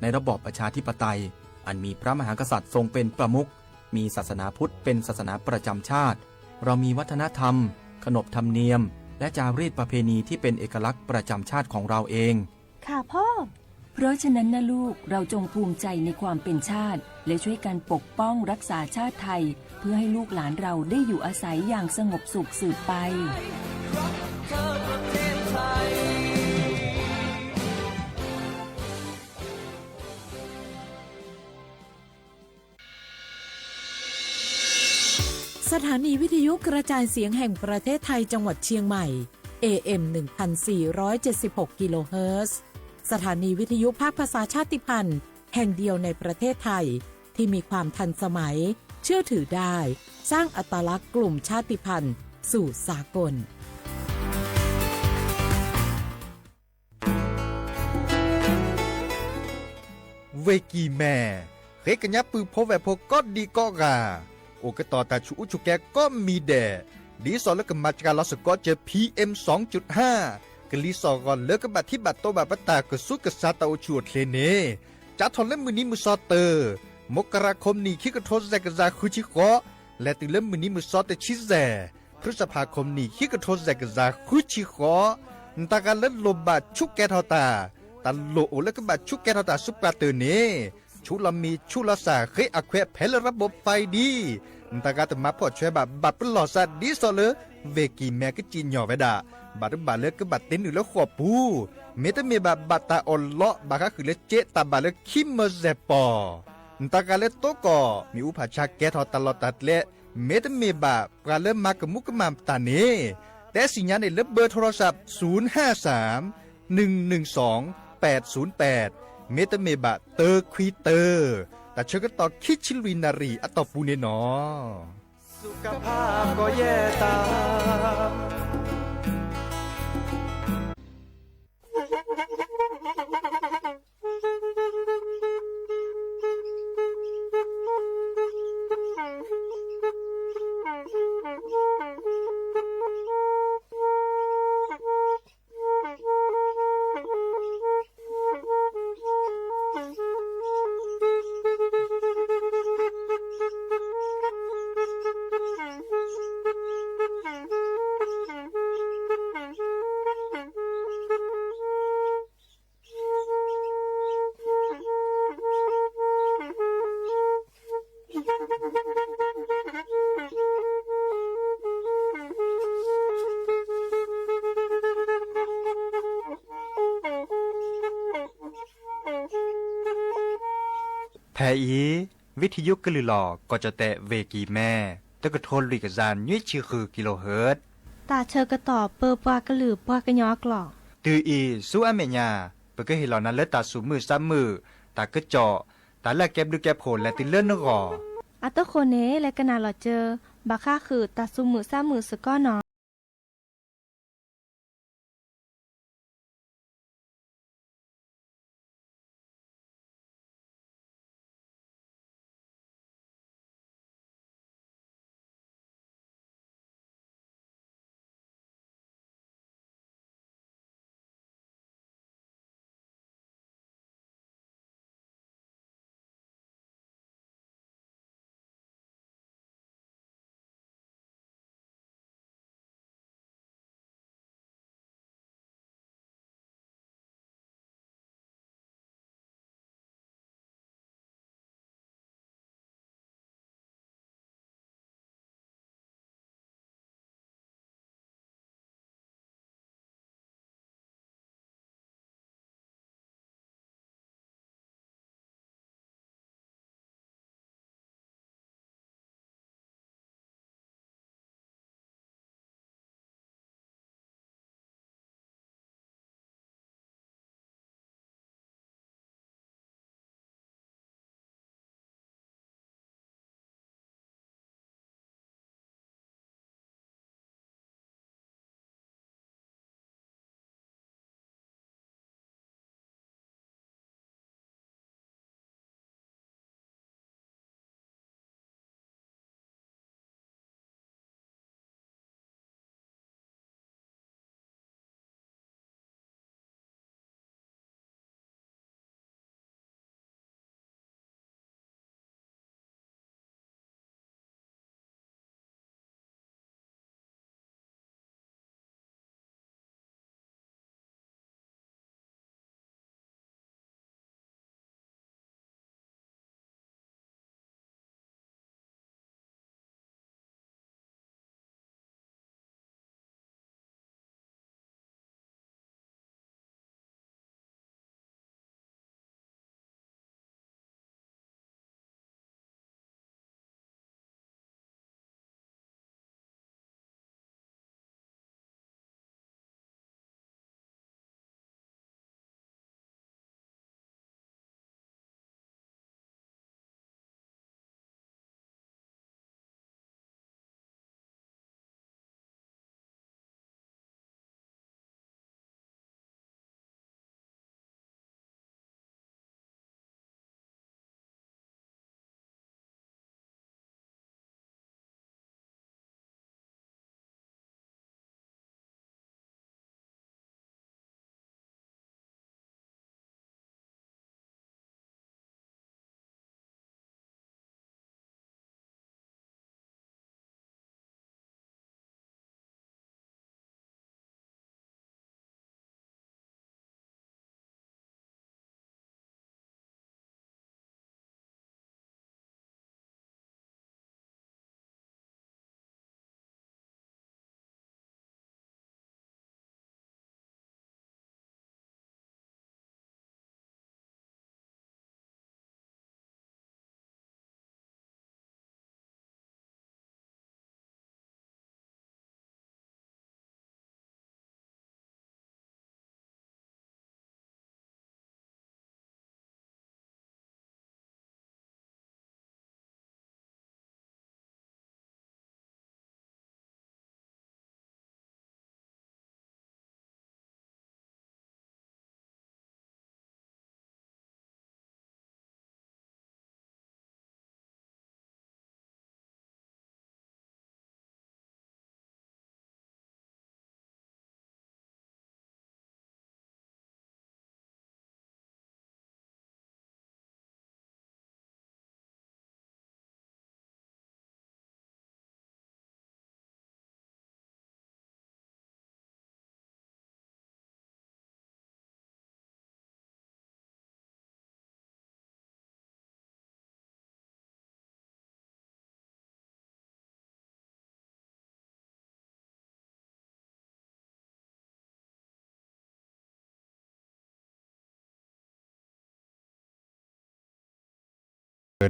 ในระบอบประชาธิปไตย อันมีพระมหากษัตริย์ทรงเป็นประมุข มีศาสนาพุทธเป็นศาสนาประจำชาติ เรามีวัฒนธรรม ขนบธรรมเนียม และจารีตประเพณีที่เป็นเอกลักษณ์ประจำชาติของเราเอง ค่ะพ่อ เพราะฉะนั้นนะลูก เราจงภูมิใจในความเป็นชาติ และช่วยกันปกป้องรักษาชาติไทย เพื่อให้ลูกหลานเราได้อยู่อาศัยอย่างสงบสุขสืบไป สถานีวิทยุกระจายเสียงแห่งประเทศไทยจังหวัดเชียงใหม่ เอ เอ็ม หนึ่งพันสี่ร้อยเจ็ดสิบหก กิโลเฮิรตซ์ สถานีวิทยุภาคภาษาชาติพันธุ์แห่งเดียวในประเทศไทย ที่มีความทันสมัย เชื่อถือได้ สร้างอัตลักษณ์กลุ่มชาติพันธุ์สู่สากล ဝ့ၢ်ကံၢ်မဲၢ် ဃ့ကညးပုၢ်ဖိဝဲၢ်ဖိကိးဒံကိးဂၤ အိၣ်ကတီၤတၢ်ဆူးအူဆူးကဲကိးမံၤဒဲး ဒ်သိးလၢကမၤစှၤလီၤစ့ၢ်ကီးစၢၤ PM စူၢ်ဟၣ် ကလံၤစိးဂီၤလၢကဘၣ်ထံၣ်ဘၣ်တီဘၣ်ပတၢ်ကဆူးကဆါတၢ်အိၣ်ဆူၣ်အိၣ်ချ့န့ၣ် စးထီၣ်လၢမုၢ်နံၤမုၢ်သီတၢၢ် မကရၤ ခိၣ်နံၣ်ခံကထိစဲးကစၢ်ဃုဆံဃိး လဲၤတုၤလၢမုၢ်နံၤမုၢ်သီတဆံယဲၢ် ဖုစဖါ ခိၣ်နံၣ်ခံကထိစဲးကစၢ်ဃုဆံဃိး နတၢ်ဂၤလၢလိၣ်ဘၣ်ဆူးကဲထီၣ်တၢ် တၢ်လိၣ်အိၣ်လၢကဘၣ်ဆူးကဲထီၣ်တၢ်ဆူပှၤတၢၢ်န့ၣ် ဆူးလီၤမံၤဆူးလီၤစၢ် ဃ့အခွဲးဖဲလၢ ระบบไฟ ဒ် နတၢ်ဂၤတမၤဖှီၣ်ဆွဲဘၣ် ဘၣ်ပလီၢ်စးဒ်သိးလၢ ဝ့ၢ်ကံၢ်မဲၢ်ကစံၣ်ညီၣ်ဝဲဒၣ် ဘၣ်တဘၣ်လၢကဘၣ်တ့နုာ်လၢဃိာ်ပူၤ မ့တမ့ၢ်ဘၣ် ဘၣ်တၢ်အီၣ်လီး ဘၣ်ဃးဃုာ်လၢစ့တၢ်ဘၣ်လၢခံမၢစဲၢ်ပီၢ် နတၢ်ဂၤလၢတိကီၢ် မ့ၣ်အူဖးဆါကဲထီၣ်တၢ်လီၢ်တၢ်ကျဲ မ့တမ့ၢ်ဘၣ် ပှၤလၢမၤကမူကမၣ်တၢ်န့ၣ် တဲသ့ၣ်ညါန့ၢ်လၢ เบอร์โทรศัพท์ ศูนย์ห้าสาม หนึ่งหนึ่งสอง แปดศูนย์แปด မ့တမ့ၢ်ဘၣ် တၢခွံတၢ တၢ်ဆၢကတီၢ်ခံဆံလွံၢ်နၣ်ရံၣ်အတီၢ်ပူၤန့ၣ်လီၤ. ဖဲအံၤ ဝံထံယုကလုၢ်လီၤ ကီၢ်ကၠီၣ်တဲၣ် ဝ့ၢ်ကံၢ်မဲၢ် တကထိလွံၢ်ကယၤနွံဆံဃု ကံလိဟၢၣ် တၢ်ဆၢကတီၢ်ပၢပှၤကလုာ်ပှၤကညီအကျိာ် တုၤအံၤဆူအမဲာ်ညါ ပကဟ့ၣ်လီၤနၤလၢတၢ်သူၣ်မုာ်သးမုာ် တၢ်ကစီၣ် တၢ်လၢအကဲဘျုးကဲဖှိၣ်လဲၤတုၤလၢနဂီၢ် အတဃိန့ၣ် လဲၤကနၣ်လီၤစၢၤ ဘၣ်ဃးဃုာ်တၢ်သူၣ်မုာ်သးမုာ်စ့ၢ်ကီးနီၤ.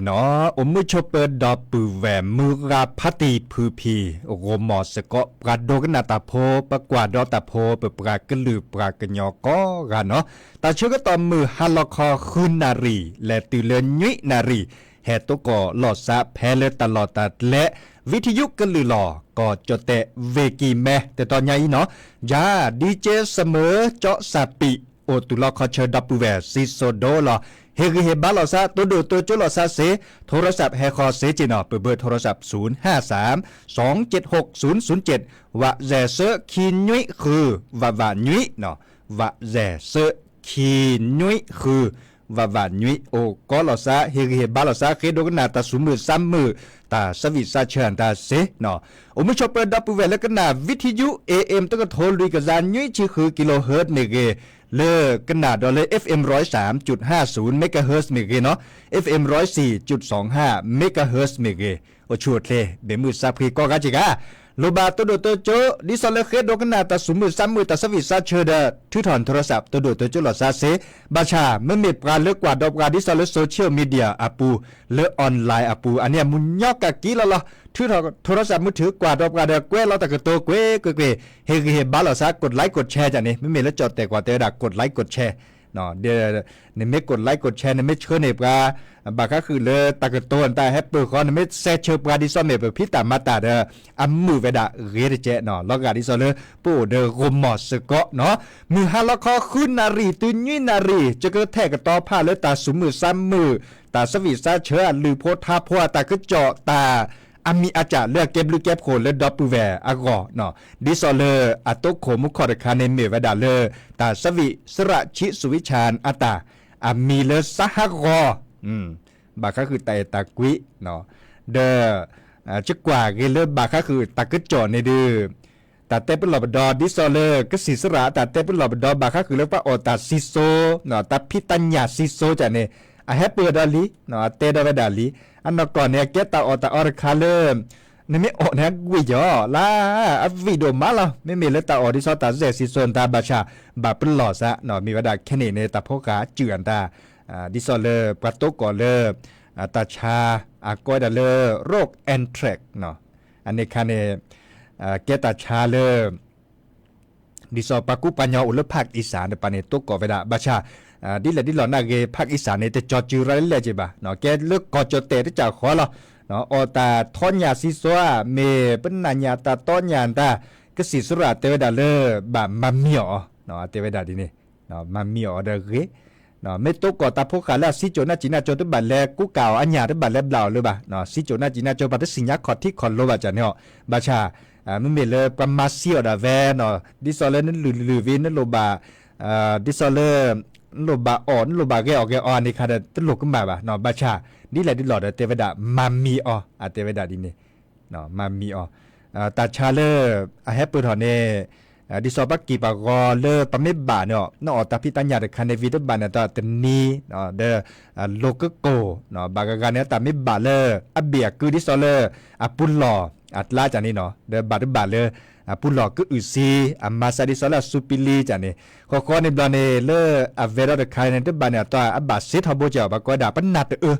နီၤ, အိၣ်မုာ်ဆိးပၢၤဒီပုၢ်ဝဲၢ် မုၢ်ဂၤဖါတံၢ်ဖုဖံ, ဂီၢ်မီၢ်စ့ၢ်ကီး ပှၤဒိကနၣ်တၢ်ဖိ, ပကွၢ်ဒီးတၢ်ဖိ, ပပှၤကလုာ်ပှၤကညီကိးဂၤနီၤ, တၢ်ဆၢကတီၢ်မုၢ်ဟါလီၤခီဃုနၣ်ရံၣ် လဲၤတုၤလၢနွံနၣ်ရံၣ်, ဟဲသကိးလိာ်သးဖဲလၢတၢ်လီၢ်တၢ်ကျဲ, ဝံထယုကလုာ်လီၤ, ကီၢ်ကၠီၣ်တဲၣ် ဝ့ၢ်ကံၢ်မဲ တတီၤညါအံၤနီၤ, ယၤ ဒံကၠ့စမၢ ကၠီစၣ်ပံး အိၣ်တုၤလီခီဆၢဒီပုၢ်ဝဲၢ် စံၣ်စိၤဒိလီၤ, ဟ့ၣ်ဂံၢ်ဟ့ၣ်ဘါလိာ်သး တိဒိၣ်တိကၠိလိာ်သးစ့, ထိရစးဟဲဃီၤစ့က့နီၤ, ပဘၢၣ်ထိရစး ศูนย์ห้าสาม สองเจ็ดหกศูนย์ศูนย์เจ็ด ဝးစဲးသၢ ခံနွံဃု ဝးဝးနွံနီၤ, ဝးစဲးသၢ ခံနွံဃု ဝးဝးနွံ, အိၣ်ကီးလိာ်သး ဟ့ၣ်ဂံၢ်ဟ့ၣ်ဘါလိာ်သး ဃ့ဒိကနၣ်တၢ်သူၣ်မုာ်သးမုာ် တၢ်သးဝံၣ်သးဆၢအတၢ်စ့နီၤ, အိၣ်မုာ်ဆိးပၢၤဒီပုၢ်ဝဲၢ်လၢကနၣ် ဝံထယု เอเอ็ม တကထိလွံၢ်ကယၤနွံဆံဃု กิโลเฮิรตซ์ မ့ၢ်ဂ့ၤ, လၢကနၣ်ဒီးလၢ เอฟเอ็มร้อยสามจุดห้าศูนย์ เมกะเฮิรตซ์ မ့ၢ်ဂ့ၤနီၤ, เอฟเอ็มร้อยสี่จุดสองห้า เมกะเฮิรตซ์ မ့ၢ်ဂ့ၤ, အိၣ်ဆူၣ်အိၣ်ချ့ ဘၣ်မုာ်သးဖှံကိးဂၤက့ၤဂၤ, လိၣ်ဘၣ်တိဒိၣ်တိကၠိ ဒ်သိးလၢဃ့ဒိကနၣ်တၢ်သူၣ်မုာ်သးမုာ် တၢ်သးဝံၣ်သးဆၢဒီး ထုးထီၣ်ထိရစး တိဒိၣ်တိကၠိလိာ်သးစ့, ဘၣ်ဆၣ် မ့မ့ၢ်ပှၤလၢကွၢ်ဒီးပှၤဒ်သိးလၢ social media အပူၤ, လၢ online အပူၤ အန့ၣ်အမူညီကကံလီၤလီၤ, ထုးထီၣ်ထိရစးမုၢ်ထုး ကွၢ်ဒီးပှၤဒီး ကွဲးလီၤတၢ်ကတိၤကွ့ၢ်ကွ့ၢ်ကွ့ၢ်, ဟ့ၣ်ဂံၢ်ဟ့ၣ်ဘါလိာ်သး กดไลค์ กดแชร์ ကန့ၣ်, မ့မ့ၢ်လၢကၠီၣ်တဲၣ်ကွၢ်တဲဝဲဒၣ် กดไลค์ กดแชร์ ဒီး နမ့ၢ် กดไลค์ กดแชร์ နမ့ၢ်ဆှၢန့ၢ်ပှၤ ဘၣ်ဃးဃုာ်လၢတၢ်ကတိၤနတၢ်ဟဲပၢၢ်ဃီ နမ့ၢ်စဲးဆၢပှၤဒ်သိးမ့ၢ်ပဖံးတၢ်မၤတၢ်ဒီး အမုာ်ဝဲဒၣ်ဂ့ၤတကဲးနီၤ, လီၤဂာ်ဒ်သိးလၢ ပအိၣ်ဒီးဂီၢ်မီၢ်စ့ၢ်ကီးနီၤ, မုၢ်ဟါလီၤခီဃုနၣ်ရံၣ်တုၤနွံနၣ်ရံၣ် ယကထဲးကတီၤဖးလၢတၢ်သူၣ်မုာ်သးမုာ် တၢ်သးဝံၣ်သးဆၢအလုၢ်ဖိထါဖိအတၢ်ကစီၣ်တၢ် အမံၤအကၢ်လၢအကဲဘျုးကဲဖှိၣ်လၢဒီပုၢ်ဝဲၢ်အဂီၢ်နီၤ, ဒ်သိးလၢအတိခိၣ်မူခိၣ်တခါန့ၣ် မ့ၢ်ဝဲဒၣ်လၢ တၢ်သးဝံၣ်စရးဆံးစူၤဝံဆၣ်အတၢ် အမံၤလၢစးဟးဂီၤ ဘၣ်ဃးဃုာ်တၢ်အဲၣ်တၢ်ကွံ, ဒီး ကကွၢ်က့ၤလၢဘၣ်ဃးဃုာ်တၢ်ကစီၣ်န့ၣ်ဒီး တၢ်တဲပလီၢ်ပဒီ ဒ်သိးလၢကစံၣ်စရးအတၢ်တဲပလီၢ်ပဒီ ဘၣ်ဃးဃုာ်လၢပှၤအီၣ်တၢ်စံၣ်စိၤ, တၢ်ဖံးတၢ်ညၣ်စံၣ်စိၤကန့ၣ် အဟဲပၢၢ်ဒီးလံ, အတဲဒီးဝဲဒၣ်လံ, အနီၢ်ကီၢ်န့ၣ် အကဲတၢ်အီၣ်တၢ်အီတခါလၢ နမ့ၢ်အီၣ်န့ၣ် အကွံာ်ယီၤလၢ အဝံၣ်ဒိၣ်မးလီၤ, မ့မ့ၢ်လၢတၢ်အီၣ်ဒ်သိးတၢ်စဲးစံၣ်စိၤနတၢ်ဘၣ်ဆၣ် ဘၣ်ပလီၢ်သး, မ့ၢ်ဝဲဒၣ်ခဲန့ၣ်န့ၣ် တၢ်ဖိဃာ်အစုၣ်အတၢ် ဒ်သိးလၢပှၤတိကိးလၢ တၢ်ဆါ အကိးဝဲဒၣ်လၢ โรค anthrax အန့ၣ်ခါန့ၣ် ကဲတၢ်ဆါလၢ ဒ်သိးပှၤကူပှၤညီအိၣ်လၢ ภาคอีสาน တပၤန့ၣ် တိကိးဝဲဒၣ် ဘၣ်ဆၣ် ဒ်လဲၣ်ဒ်လဲၣ်နာ်ဂ့ၤ ภาคอีสาน န့ၣ် တကၠီၤစုၤရၤလၢလဲၣ်က့ၤဘၣ်, ကဲလၢကီၢ်ကၠီၣ်တဲၣ်တကၠၢ်ဃီလီၤ, အီၣ်တၢ်ထီညၣ်စံၣ်စိၤဧါ မ့ၢ်ပနၢ်ညၣ်တၢ်တီညၣ်တၢ်, ကစံၣ်စရးတဲဝဲဒၣ်လၢ ဘၣ်မၤမံအီၤအီၤ, တဲဝဲဒၣ်ဒ်န့ၣ် မၤမံအီၤအီၤဒီးဂ့ၤ, မ့ၢ်တိကိးတၢ်ဖိဃာ်လၢအစံၣ်စိၤနၢ်စံၣ်နၢ်စိၤတဘၣ်လဲၤကူကၤအီၤအညၣ်တဘၣ်လဲၤဘျးအီၤလၢၤဘၣ်, စံၣ်စိၤနၢ်စံၣ်နၢ်စိၤ ပှၤတသ့ၣ်ညါခီၣ်ထံးခီၣ်လိဘၣ်ကန့ၣ်အီၤ, ဘၣ်ဆၣ် မ့မ့ၢ်လၢပှၤမၤသံအီၤဒၣ်ဝဲ, ဒ်သိးလၢနလုၢ်လုၢ်ဝံၤနလိၣ်ဘၣ်, ဒ်သိးလၢ နလိၣ်ဘၣ်အီၣ် နလိၣ်ဘၣ်ဂဲၤအီၣ်ဂဲၤအီအန့ၣ်ခါဒီး တလိၣ်ကမၣ်ဘၣ်, ဘၣ်ဆၣ် ဒ်လဲၣ်ဒ်လဲၣ်ဒီးတဲဝဲဒၣ် မၤမံအီၤ အတဲဝဲဒၣ်ဒ်န့ၣ် မၤမံအီၤ, တၢ်ဆါလၢ အဟဲပၢၢ်ထီၣ်န့ၣ်, ဒ်သိးပှၤက့ၢ်ပှၤဂီၤလၢပမ့ၢ်ဘၣ်န့ၣ်, နအီၣ်တၢ်ဖံးတၢ်ညၣ်တခါန့ၣ် ဝံၤတဘၣ်န့ၣ်တနံၤ, ဒီး လိၤကကိၢ်, ဘၣ်ဂၤဂၤန့ၣ် တၢ်မ့ၢ်ဘၣ်လၢ အဘ့ၣ်အကုဒ်သိးလၢ အပူၤလီၢ် အကျါကန့ၣ်နီၤ, ဒီးဘၣ်တဘၣ်လၢ အပူၤလီၢ်ကအုၣ်ဆံ, အမၤစၢ်ဒ်သိးလၢအစူးပံလံကန့ၣ်, ဃီဃီန့ၣ်ဘျီန့ၣ် လၢအဝဲဒီးတခါန့ၣ် တဘၣ်န့ၣ် အတၢ်အဘၣ်စ့ထီဘိကီး ပှၤကိးဝဲဒၣ်ပနၢ်တအၢ,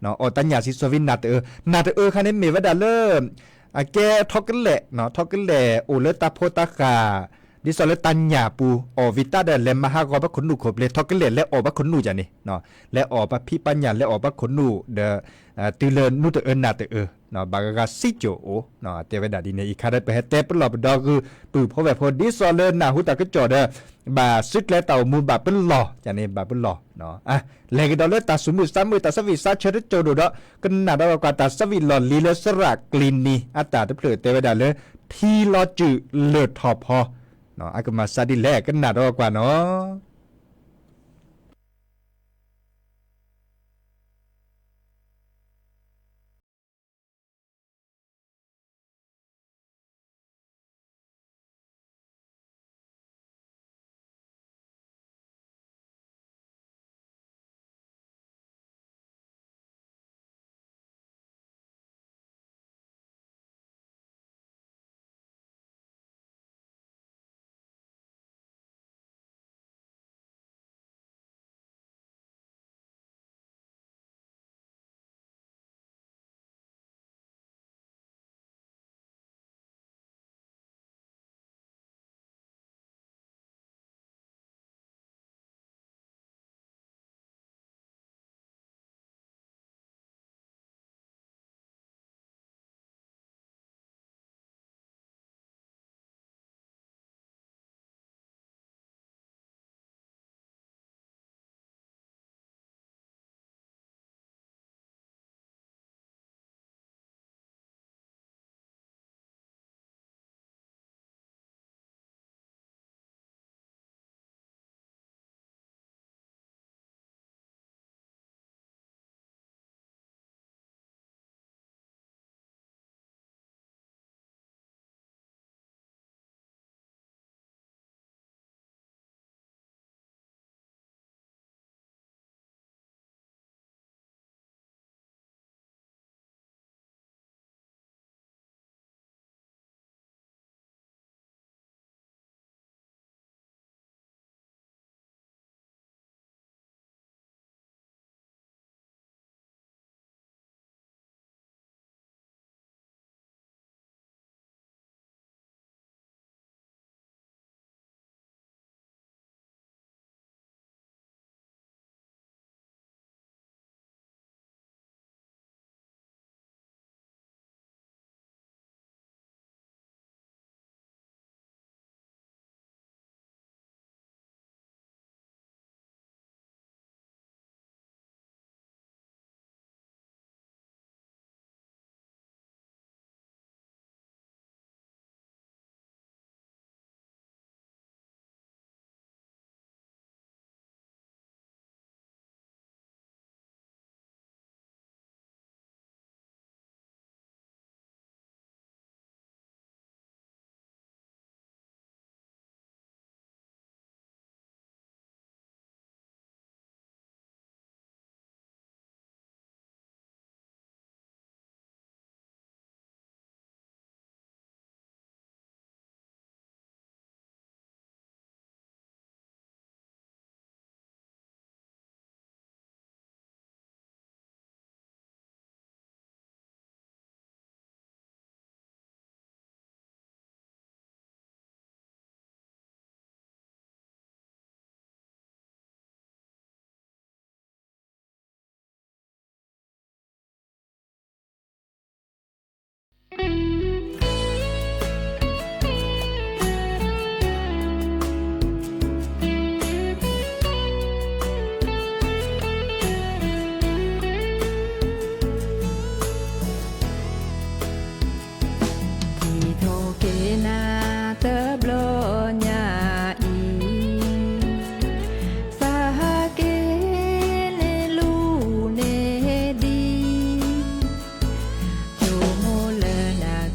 အီၣ်တၢ်ညၣ်စံၣ်စိၤဝံၤနၢ်တအၢ, နၢ်တအၢခါန့ၣ်မ့ၢ်ဝဲဒၣ်လၢ အကဲထီကလဲာ်, ထီကလဲာ်အိၣ်လၢတၢ်ဖိတၢ်ဃၢ်, ဒ်သိးလၢတၢ်ညၣ်ပူၤ အီၣ်ဝံၤတၢ်ဒီးလဲၤမၤဟးဂီၤပှၤခိၣ်နူာ်ခိၣ်ဘျ့, ထီကလဲာ်လဲၤအီၣ်ပှၤခိၣ်နူာ်ကန့ၣ်, လဲၤအီၣ်ပှၤဖံးပှၤညၣ် လဲၤအီၣ်ပှၤခိၣ်နူာ်ဒီး တုၤလၢနူတအၢနၢ်တအၢ, ဘၣ်ဂၤဂၤစံၣ်စိၤအိၣ်, တဲဝဲဒၣ်ဒ်န့ၣ်, အံၤခါဒီးပဟဲတဲပလီၢ်ပဒီဂုာ် ပုၢ်ဖိဝဲၢ်ဖိ ဒ်သိးလၢနၢ်ဟူတၢ်ကစီၣ်ဒီး ဘၣ်စုကျဲတၢ်အိၣ်မူဘၣ်ပလီၢ်, န့ၣ် ဘၣ်ပလီၢ်, လဲၤကဒီးလၢတၢ်သူၣ်မုာ်သးမုာ် တၢ်သးဝံၣ်သးဆၢတကၠိၤဒိၣ်ဒီး ကနၣ်ဒီးကွၢ်တၢ်သးဝံၣ်လီၢ်လံၤလၢသရၣ်ကျံၤနံၤ အတၢ်တဖျၢၣ်တဲဝဲဒၣ်လၢ ထံလီၤစုာ်လၢၢ်ထီၣ်ဖီ, အကမၤသးဒ်လဲၣ် ကနၣ်ဒီးကွၢ်နီၤ. ယံာ်ထီၣ်က့ၤနၤတဘျီညါအံၤ, သးဟးက့ၤန့ၣ်လူၤန့ၢ်ဒံး, ဆိကမိၣ်လၢနၤ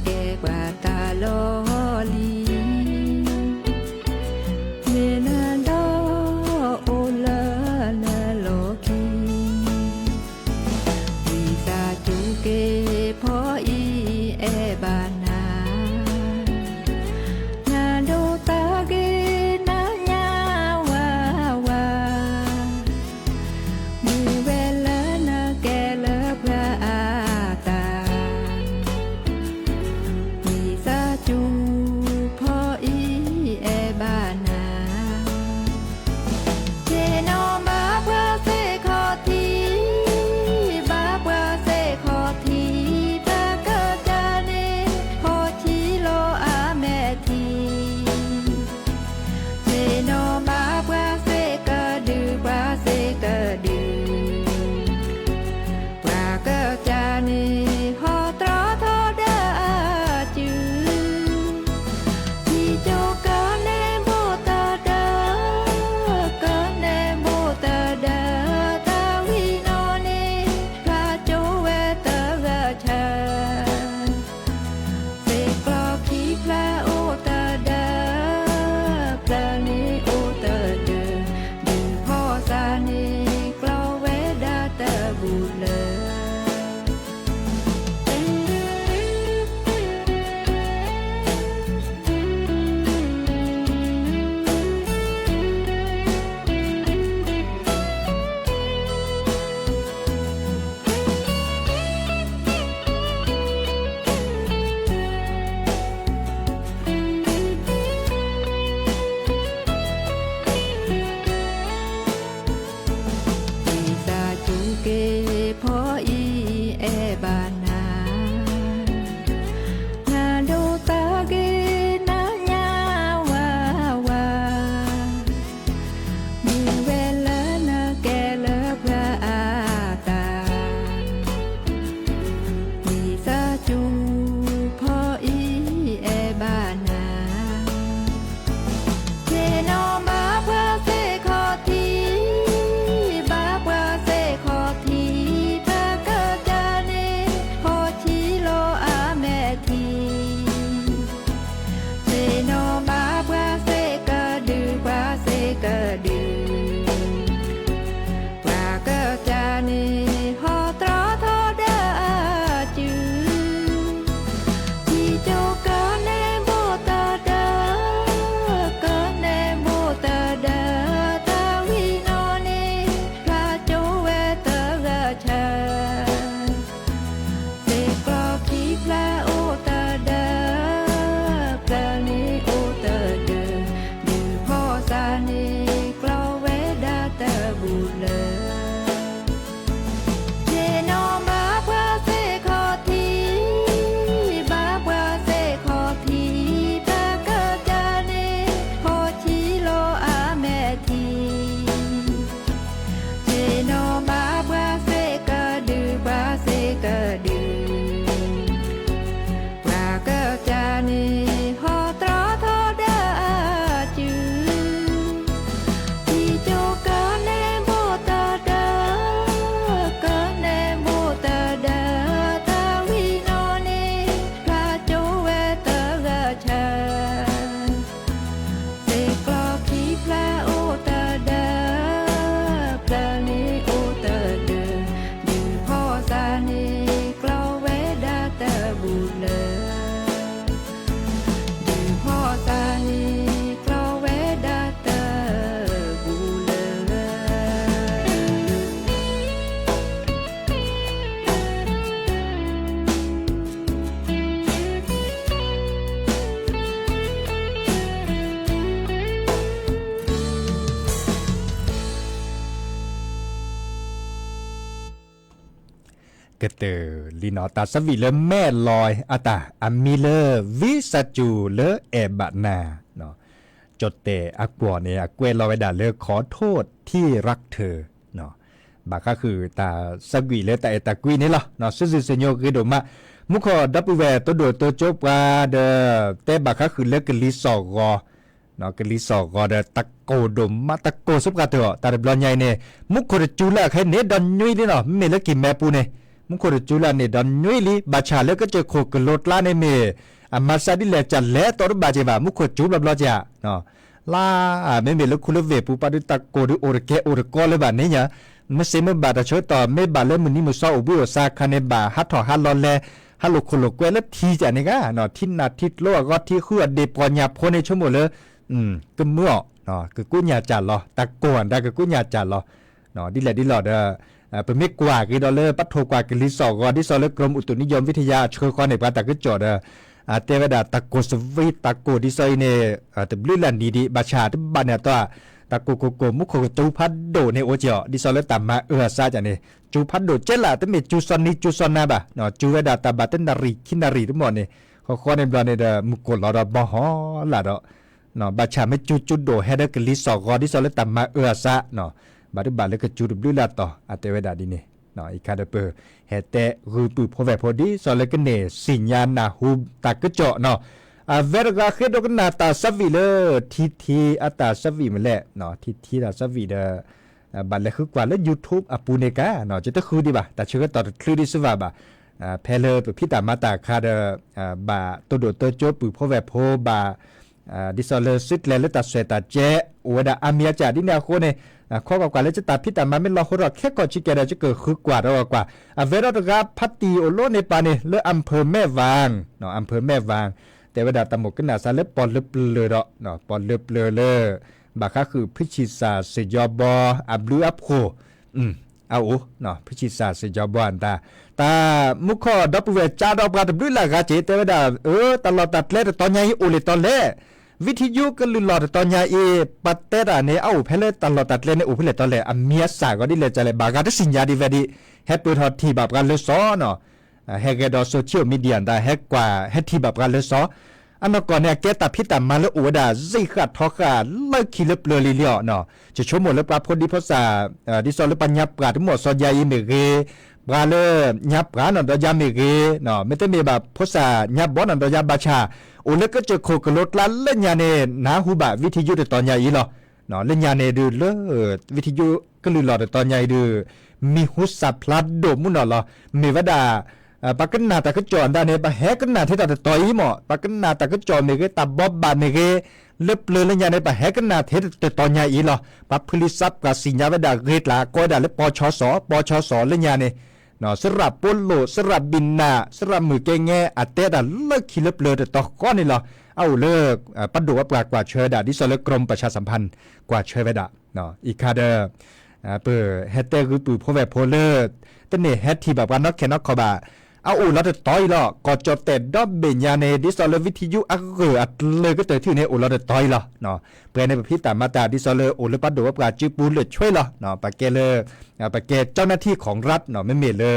ကတၢၢ်လံနီၤ တၢ်ဆၢဝံၣ်လၢမဲၢ်လီၤအတၢ် အမံၤလၢ ဝံစၢ်စူၤလၢအဲၣ်ဘၣ်နၤ, ကၠီၣ်တဲၣ်အကွီၢ်န့ၣ် အကွဲးလီၤဝဲဒၣ်လၢ ขอโทษที่รักเธอ ဘၣ်ဃးဃုာ်တၢ်ဆၢဝံၣ်လၢတၢ်အဲၣ်တၢ်ကွံန့ၣ်လီၤ. စုစုစညိဂ့ၤဒိၣ်မး မူခိၣ်ဒီပုၢ်ဝဲၢ် တိဒိၣ်တိကၠိပှၤဒီး တဲဘၣ်ဃးဃုာ်လၢကလံၤစိးဂီၤ ကလံၤစိးဂီၤဒီး တၢ်ကိၢ်ဒိၣ်မး တၢ်ကိၢ်စ့ၢ်ကီးတၢ်အီၣ် တၢ်တဘျီညါအံၤန့ၣ် မူခိၣ်တစူၤလၢအခဲအံၤန့ၣ် ဒီးညွံလံနီၤ မ့မ့ၢ်လၢကံၢ်မဲပူၤန့ၣ် မူခိၣ်တစူၤလၢန့ၣ် ဒီးညွံလံ ဘၣ်ဆၣ်လၢကစၢၢ်ခိၣ်ကလိၤကျါန့ၣ်မ့ၢ် အမၤစၢ်ဒ်လဲၣ် ကလဲၤတီတဘၣ်က့ၤဘၣ် မူခိၣ်စူၤဘျီဘျီက့ၤ လၢ မ့မ့ၢ်လၢခူလၢဝ့ၢ်ပူၤ ပှၤဒုးတၢ်ကိၢ်ဒုးအိၣ်တကဲအိၣ်တကီလၢၤဘၣ်န့ၣ်ညါ မ့ၢ်စ့မ့ၢ်ဘၣ်တၢ်ဆၢကတီၢ် မ့ၢ်ဘၣ်လၢမုၢ်နံၤမုၢ်သီအိၣ်ဘှံးအိၣ်သါအခါန့ၣ် ဘၣ်ဟးထီၣ်ဟးလီၤလဲၤ ဟးလိာ်ခိၣ်လိာ်ကွဲလၢထံကန့ၣ်ဂ့ၤ ထံနးထံကျိအဂီၢ် ထံဃုအီၣ်ဒ့ၣ်ပှီၢ်ညၣ်ဖိန့ၣ် ဆိကမိၣ်လၢ ကမုာ်အီၤ ကကူးညၣ်ကၢ်လီၤ တၢ်ကိၢ်အတၢ်ကကူးညၣ်ကၢ်လီၤ ဒ်လဲၣ်ဒ်လဲၣ်ဒီး ပမ့ၢ်ကွၢ်က့ၤဒီးလၢပထိၣ်ကွၢ်ကလံၤစိးဂီၤ ဒ်သိးလၢ กรมอุตุนิยมวิทยา အဆှၢဃီန့ၣ် ပှၤတၢ်ကစီၣ်ဒီး တဲဝဲဒၣ်တၢ်ကိၢ်စ့ၢ်ကီး တၢ်ကိၢ်ဒ်သိးအံၤန့ၣ် တဘျုးလၢ်နံၤဒံး ဘၣ်ဆၣ်တဘၣ်န့ၣ်အတီၢ် တၢ်ကိၢ်ကိၢ်ကိၢ် မူခိၣ်ကစူၤဖးဒိၣ်န့ၣ်အိၣ်က့ၤအီၤ ဒ်သိးလၢတၢ်မၤအၢအသးကန့ၣ် စူၤဖးဒိၣ်ကဲလၢ တမ့ၢ်စူၤစီၤနံၤစူၤစီၤနၤဘၣ် စူၤဝဲဒၣ်တၢ်ဘၣ်တနၣ်ရံၣ်ခံနၣ်ရံၣ်တမီၢ်န့ၣ် ဃီဃီန့ၣ်ဘျီန့ၣ်ဒီး မုၢ်ကိၢ်လီၤဒီးဘီဟီလၢ်ဒီး ဘၣ်ဆၣ်မ့ၢ်စူၤစူၤဒိၣ်ဟဲဒီးကလံၤစိးဂီၤ ဒ်သိးလၢတၢ်မၤအၢအသး ဘၣ်တဘၣ်လၢကစူၤတဘျုးလၢ်တီၤ အတဲဝဲဒၣ်ဒ်န့ၣ် အံၤခါဒီးပ ဟဲတဲဂုာ်ပုၢ်ဖိဝဲၢ်ဖိ ဒ်သိးလၢကန့ၢ်သ့ၣ်ညါနၢ်ဟူတၢ်ကစီၣ်နီၤ အဝဲတဂၤဃ့ဒိကနၣ်တၢ်ဆၢဝံၣ်လၢ ထံထံအတၢ်ဆၢဝံၣ်မ့ၢ်လဲၣ် ထံထံတၢ်ဆၢဝံၣ်ဒီး ဘၣ်လဲၤဃုကွၢ်လၢ YouTube အပူၤန့ၣ်ကါ ယတဃုဒံးဘၣ် တၢ်ဆၢကတီၢ်တချုးဒံးစ့ၢ်ကီးဘၣ် ဖဲလၢပဖံးတၢ်မၤတၢ်အခါဒီး ဘၣ်တိဒိၣ်တိကၠိပုၢ်ဖိဝဲၢ်ဖိဘၣ် ဒ်သိးလၢသုကျဲၤလၢတၢ်စွဲၣ်တၢ်ကဲ အိၣ်ဝဲဒၣ်အါမံၤအါကၢ်ဒ်န့ၣ်အဃိန့ၣ် ခီကွၢ်ကွၢ်လၢယတၢ်ဖံးတၢ်မၤမ့ၢ်လီၤဟိထီၣ်ခဲကီၢ်ဆံးကဲဒီး ယကဃုကွၢ်ဒီးကွၢ်ကွၢ် အဝဲဒီးတဂၤဖါတံၢ်အိၣ်လီၤန့ၢ်ပၢ်န့ၣ် လၢ อำเภอแม่วาง อำเภอแม่วาง တဲဝဲဒၣ်တၢ်မိၣ်ကနၣ်သးလၢပီၣ်လၢပျၢၤဒီး ပီၣ်လၢပျၢၤလၢ ဘၣ်ဃးဃုာ်ဖုဆံၣ်စၢ်စ့ၣ်ကၠီဘီ အဘျုးအဖှိၣ် အအိၣ် ဖုဆံၣ်စၢ်စ့ၣ်ကၠီဘီအတၢ် တၢ်မူခိၣ်ဒီပုၢ်ဝဲၢ်ကၠါဒီးပှၤတဘျုးလၢ်ဂၤက့ၤ တဲဝဲဒၣ် အၢ တၢ်လီၢ်တၢ်ကျဲတတီၤညါအံၤအိၣ်လဲၣ်တီလဲၣ် ဝံထံယိကလုၢ်လီၢ်တတီၤညါအံၤ ပှၤတဲတၢ်န့ၣ် အအိၣ်ဖဲလၢတၢ်လီၢ်တၢ်ကျဲန့ၣ်အိၣ်ဖဲလဲၣ်တီလဲၣ် အမံၤအသၣ်ဂီၤဒ်လဲၣ်ကလဲၣ် ဘၣ်ဂၤတသ့ၣ်ညါဒံးဝဲဒ် ဟဲပၢၢ်ထီၣ်ထံၣ်ဘၣ်ပှၤလၢစီနီၤ ဟဲဂဲၤဒီး social media တၢ် ဟဲကွၢ်ဟဲထံၣ်ဘၣ်ပှၤလၢစီ အနီၢ်ကီၢ်န့ၣ် အကဲတၢ်ဖံးတၢ်မၤလၢအိၣ်ဝဲဒၣ် စ့ၣ်ဃာ်ထီဃာ်လၢခံလၢပျၢၤလံလံအီၤနီၤ ယဆိကမိၣ်လၢပှၤဖိဒံဖိသၣ် ဒ်သိးလၢပှၤညါပှၢ်တမီၢ်စီယါအံၤမ့ၢ်ဂ့ၤ ပှၤလၢညါပှၢ်နီၢ်ဒီးယါမ့ၢ်ဂ့ၤ မ့တမ့ၢ်ဘၣ်ဖိသၣ်ညါဘီနီၢ်ဒီးယါဘၣ်ဆၣ် အိၣ်လၢကစၢၢ်ခိၣ်ကလိကျါလၢညါန့ၣ် နၢ်ဟူဘၣ်ဝံထံယိတတီၤညါအံၤလီၤ လၢညါန့ၣ်ဒုးလၢ ဝံထံယိကလုၢ်လီၢ်တတီၤညါအံၤဒုး မံၤဟူသၣ်ဖျါဒိၣ်မးနီၤလီၤ မ့ၢ်ဝဲဒၣ် ပှၤကနၣ်တၢ်ကစီၣ်အတၢ်န့ၣ် ပဟဲကနၣ်ထဲတၢ်တတီၤအံၤမး ပှၤကနၣ်တၢ်ကစီၣ်မ့ၢ်ဂ့ၤ တၢ်ဘီဘၣ်မ့ၢ်ဂ့ၤ လၢပျၢၤလၢညါန့ၣ် ပဟဲကနၣ်ထဲတတီၤညါအံၤလီၤ ပှၤဖုလံာ်သးပှၢ်သ့ၣ်ညါဝဲဒၣ်ဂ့ၤကျါ ကိးဝဲဒၣ်လၢပီၢ်ဆီစီၤ ပီၢ်ဆီစီၤလၢညါန့ၣ် စရၣ်ပိလိာ် စရၣ်ဘံၣ်နၢ် စရၣ်မုၢ်ကဲငဲ အတဲတၢ်လၢခံလၢပျၢၤတတီၤဃီန့ၣ်လီၤ အအိၣ်လၢ ပှၤဒိၣ်ဝဲပှၤကွၢ်ဆၢဝဲဒၣ် ဒ်သိးလၢ กรมประชาสัมพันธ์ ကွၢ်ဆၢဝဲဒၣ် အံၤခါဒီး ပဟဲတဲဂုာ်ပုၢ်ဖိဝဲၢ်ဖိလၢ တန့ၢ်ဟဲထံၣ်ဘၣ်ပှၤနီၢ်ခဲနီၢ်ခီဘၣ် အအိၣ်လီၤတတီၤအံၤလီၤ ကီၢ်ကၠီၣ်တဲၣ်ဒီဘ့ၣ်ညါန့ၣ် ဒ်သိးလၢဝံထံယိအဂၢၢ်အကျၢၤကတၢၢ်ထံၣ်န့ၣ် အိၣ်လီၤတတီၤအံၤလီၤ ပှဲၤန့ၣ်ပဖံးတၢ်မၤတၢ် ဒ်သိးလၢအိၣ်လၢပှၤဒိၣ်ဝဲပှၤစုပူၤလၢာ်ဆွဲလီၤ ပကဲလၢ ပကဲ เจ้าหน้าที่ของรัฐ မ့မ့ၢ်လၢ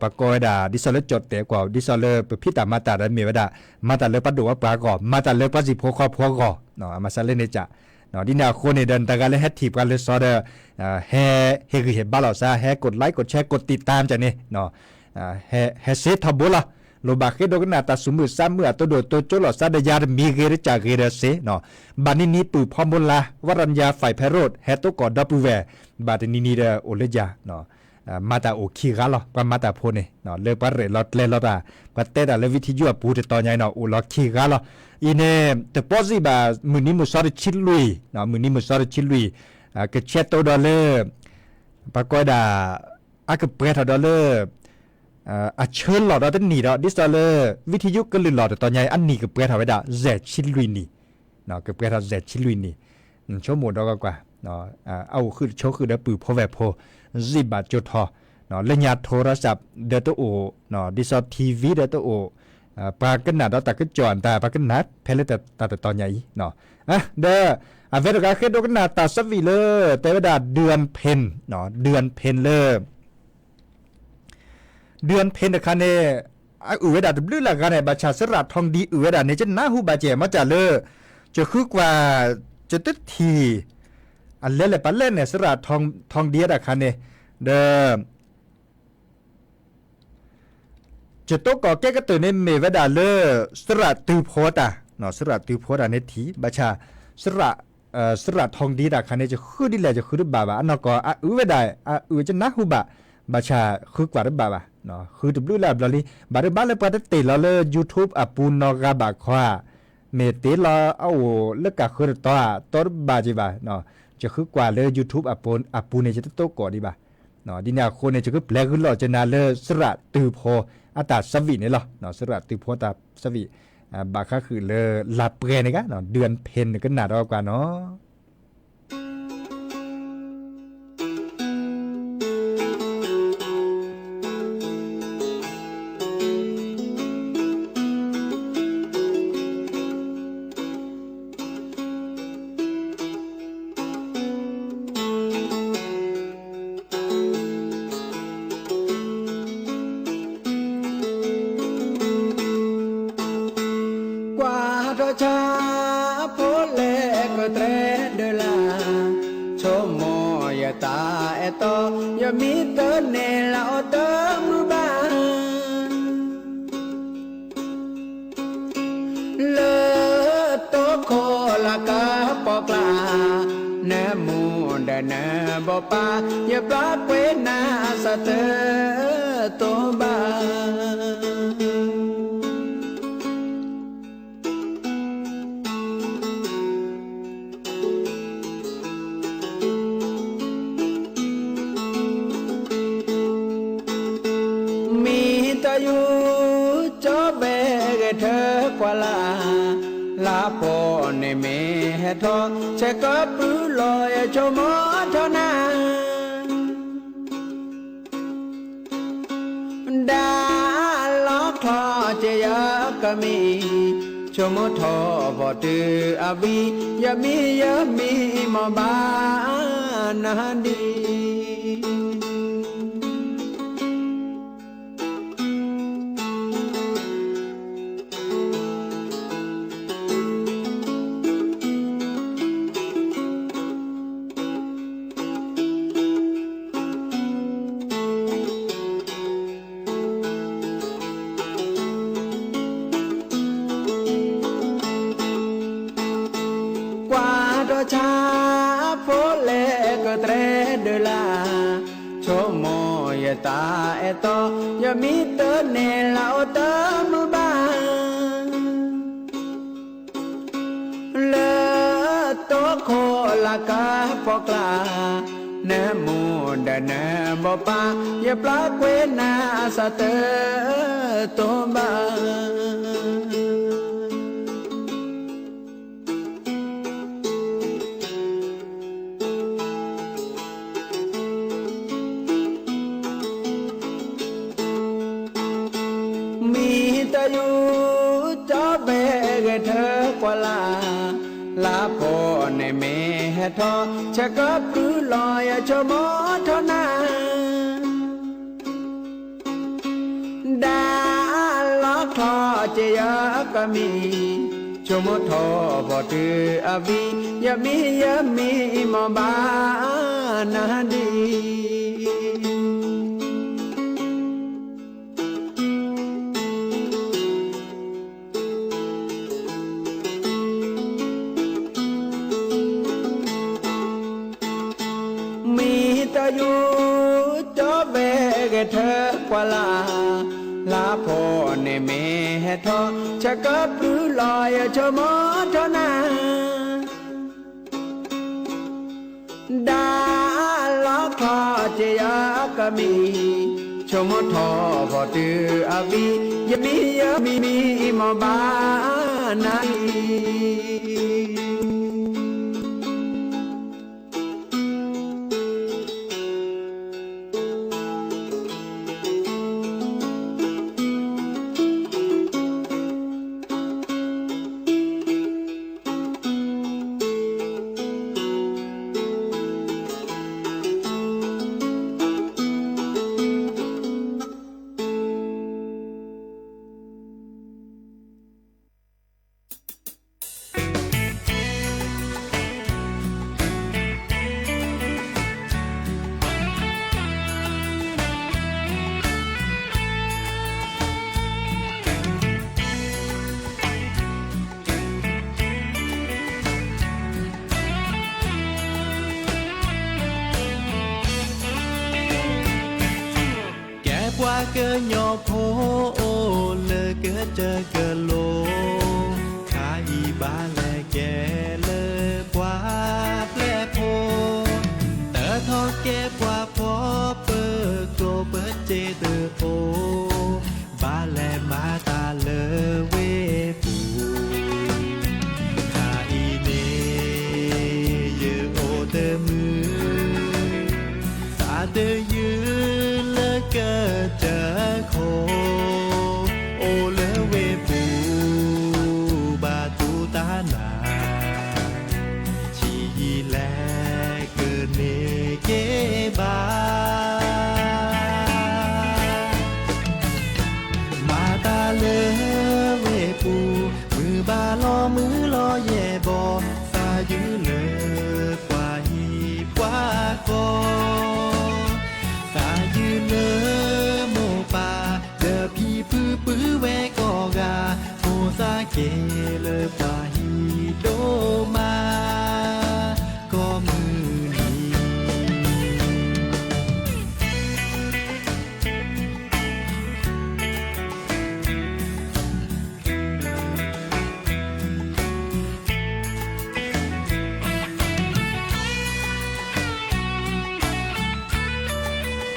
ပကိးဝဲဒၣ် ဒ်သိးလၢကၠီၣ်တဲၣ်ကွၢ် ဒ်သိးလၢပဖံးတၢ်မၤတၢ်ဒီးမ့ၢ်ဝဲဒၣ် မၤတၢ်လၢပှၤဒိၣ်ဝဲပှၤအဂီၢ် မၤတၢ်လၢပှၤစံၣ်ဖိဃီဖိအဂီၢ် အမၤစၢ်လၢန့ၣ်က ဒ်န့ၣ်အဃိန့ၣ်ဒီး နတဂၤလၢဟဲထံၣ်ပှၤလၢစီဒီး ဟဲ ဟ့ၣ်ဂံၢ်ဟ့ၣ်ဘါလိာ်သး ဟဲ กดไลค์ กดแชร์ กดติดตาม ကန့ၣ် ဟဲစ့ထီဘိလီၤ လိၣ်ဘၣ်ဃ့ဒိကနၣ်တၢ်သူၣ်မုာ်သးမုာ်အတိဒိၣ်တိကၠိလိာ်သးဒီးယၤတမံၤဂ့ၤတကၢ်ဂ့ၤဒီးစ့ ဘၣ်နံၤနံၤပုၢ်ဖီမိလါ ဝရံယါ ฝ่ายไพโรจน์ ဟဲတိကီၢ်ဒီပုၢ်ဝဲၢ် ဘၣ်တနံၤနံၤဒီးအိၣ်လၢယၤ မၤတၢ်အိၣ်ခံဂၤလီၤ ပှၤမၤတၢ်ဖိန့ၣ် လၢပှၤရဲၣ်လီၤကျဲၤလီၤတၢ် ပှၤတဲတၢ်လၢဝံထံယိအပူၤတတီၤညါအံၤနီၤ အိၣ်လီၤခံဂၤလီၤ အံၤန့ၣ် တပီစံးဘၣ် မုၢ်နံၤမုၢ်သီတဆံလွံၢ် မုၢ်နံၤမုၢ်သီတဆံလွံၢ် ကဆဲးတိဒီးလၢ ပှၤကိးဝဲဒၣ် အကပှဲၤထီၣ်ဒီးလၢ အဆၢလီၤဒီးတနံၣ်ဒီး ဒ်သိးလၢ ဝံထံယိကလုၢ်လီၢ်တတီၤညါအံၤ အနံၣ်ကပှဲၤထီၣ်ဝဲဒၣ် ယဲၢ်ဆံလွံၢ်နံၣ် ကပှဲၤထီၣ်ယဲၢ်ဆံလွံၢ်နံၣ် ဆိကမိၣ်ဒီးကွၢ်ကွၢ် အအိၣ်ဃုာ်တဆိးဃုာ်ဒီးပုၢ်ဖိဝဲၢ်ဖိ စံးဘၣ်ကၠိထီၣ် လၢညါထိရၢစး ဒီးတအိၣ် ဒ်သိး ထံၣ်ဝံၤ ဒီးတအိၣ် ပှၤကနၣ်ဒီးတၢ်ကစီၣ်အတၢ် ပှၤကနၣ်ဖဲလၢတၢ်တတီၤညါအံၤ ဒီး အဝဲတဂၤဃ့ဒိကနၣ်တၢ်သးဝံၣ်လၢ တဲဝဲဒၣ် ဒုၣ်အၣ်ဖ့ၣ် ဒုၣ်အၣ်ဖ့ၣ်လၢ ဒုၣ်အၣ်ဖ့ၣ်တခါန့ၣ် အအုၣ်ဝဲဒၣ်တဘျုးလၢ်ဂၤန့ၣ် ဘၣ်ဆၣ်စရၣ်ထီၣ်ဒံအုၣ်ဝဲဒၣ်န့ၣ် ကနၢ်ဟူဘၣ်ကဲ မ့ၢ်တၢ်လၢ ကဃုကွၢ် ကတထံၣ် အလဲလဲၣ်ပလဲၣ်န့ၣ် စရၣ်ထီၣ်ဒံတၢ်ခါန့ၣ် ဒီး ကတိၤကီၣ်ကဲကတၢၢ်န့ၣ်မ့ၢ်ဝဲဒၣ်လၢ စရၣ်တုၤဖီတၢ်, စရၣ်တုၤဖီတၢ်န့ၣ်ထံၣ် ဘၣ်ဆၣ် စရၣ်ထီၣ်ဒံတၢ်ခါန့ၣ် ကဃုဒ်လဲၣ် ကဃုတဘၣ်ဘၣ် အနီၢ်ကီၢ် အအုၣ်ဝဲဒၣ် အအုၣ်ကနၢ်ဟူဘၣ်, ဘၣ်ဆၣ်ဃုကွၢ်တဘၣ်ဘၣ်, ဃုတဘျုးလၢ်ဘျီလံ, ဘၣ်ဒိဘၣ်လၢပှၤတတ့ၢ်လီၤလၢ YouTube အပူၤနီၢ်ဂၤဘၣ်ခီဧါ, မ့ၢ်တ့ၢ်လီၤအအိၣ်လၢကးဃၢတတီၤဧါ တီတဘၣ်က့ၤဘၣ်, ကဃုကွၢ်လၢ YouTube အပူၤန့ၣ် ယတတိၤကီၣ်ဒံးဘၣ်. ဒ်န့ၣ်အဃိန့ၣ် ယကပျဲဂုၢ်လီၢ်ကနၤလၢစရၣ်တုၤဖီအတၢ်ဆၢဝံၣ်န့ၣ်လီၤ. စရၣ်တုၤဖီတၢ်ဆၢဝံၣ် ဘၣ်ဃးဃုာ်လၢလါပှဲၤန့ၣ်ဂ့ၤ ဒုၣ်အၣ်ဖ့ၣ်န့ၣ်ကနၣ်ဒီးကွၢ်နီၤ ကွၢ်ထီၣ်ဆၣ်ဖိလဲၣ်ကတြဲဒၢလၢ်, ဆိကမိၣ်ယတၢ်အဲၣ်တီ ယမ့ၢ်တန့ၢ်လၢအီၤတမုာ်ဘၣ် လၢတိခိၣ်လၢကပီၤကျါ, နမူဒီးနဘိးပၢ်, ယပျၢ်ကွံာ်နၤအစၢၤတတိၤဘၣ်. မ့ၢ်တၢ်ယူးကၠီဘဲဂဲၤထၢၣ်ကွၢ်လၢ်, လါဖီန့ၣ်မ့ၢ်ဟဲထီၣ် ဆဲးကပျုၤလီၤယဆိကမိၣ်ထီၣ်နၤ ဒၣ်လီၤချီက့ၤယကမံၤ, ဆိကမိၣ်ထီၣ်ဘီၣ်တုၤအဝံၤ, ယမံၤယမံၤမ့ၢ်ဘၣ်နၤဒ် ကွၢ်ထီၣ်ဆၣ်ဖိလဲၣ်ကတြဲဒၢလၢ်, ဆိကမိၣ်ယတၢ်အဲၣ်တီ, ယမ့ၢ်တန့ၢ်လၢအီၤတမုာ်ဘၣ် လၢတိခိၣ်လၢ်ကါ ပီၣ်ကျါ, နမိၢ်ဒီးနဘီၣ်ပၢ်, ယပျၢ်ကွံာ်နၤအစၢၤတတိၤဘၣ်. မ့ၢ်တၢ်ယူးကၠီဘဲဂဲၤထၢၣ်ကွၢ်လၢ်, လါဖီန့ၣ်မ့ၢ်ဟဲထီၣ်, ဆဲးကပျုၤလီၤယဆိကမိၣ်ထီၣ်နၤ ဒၣ်လီၤချီက့ၤယကမံၤ, ဆိကမိၣ်ထီၣ်ဘီၣ်တုၤအဝံၤ, ယမံၤယမံၤမ့ၢ်ဘၣ်နၤဒ် မ့ၢ်တၢ်ယူးကၠီဘဲဂဲၤထၢၣ်ကွၢ်လၢ်, လါဖီန့ၣ်မ့ၢ်ဟဲထီၣ်, ဆဲးကပျုၤလီၤယဆိကမိၣ်ထီၣ်နၤ ဒၣ်လီၤချီက့ၤယကမံၤ, ဆိကမိၣ်ထီၣ်ဘီၣ်တုၤအဝံၤ, ယမံၤယမံၤမ့ၢ်ဘၣ်နၤဒ် ပှၤကညီဖိအိၣ်လၢကစၢၢ်ကလိၤ, ခါအံၤဘၣ်လဲၤကဲလၢပှၤပျဲၢ်ဖိ, တၢ်ထီၣ်ကဲပှၤဖှီၣ်ပၢၤကျိၤပစ့တအိၣ်, ဘၣ်လဲၤမၤတၢ်လၢဝ့ၢ်ပူၤ ခါအံၤန့ၣ် ယအိၣ်တမုာ်, သးတယုၢ်လၢကစၢၢ်ခိၣ်, အိၣ်လၢဝ့ၢ်ပူၤ ဘၣ်တူၢ်တၢ်နၤ, ဆံးယံာ်လဲၣ်ကန့ၢ်က့ၤဘၣ် မၤတၢ်လၢဝ့ၢ်ပူၤ, မုာ်ဘၣ်လီၤမုာ်လီၤယဲၢ်ဘီ, သးယုၢ်လၢပှၤဟံၣ်ပှၤဃီ, သးယုၢ်လၢမိၢ်ပၢ်, ဒီးဖံဖုပုၢ်ဝဲၢ်ကိးဂၤ, မိၢ်သးက့ၤလၢပှၤဟံၣ်ဒိၣ်မး ကိးမုၢ်နံၤ အိၣ်ယိၤကျါမ့ၢ်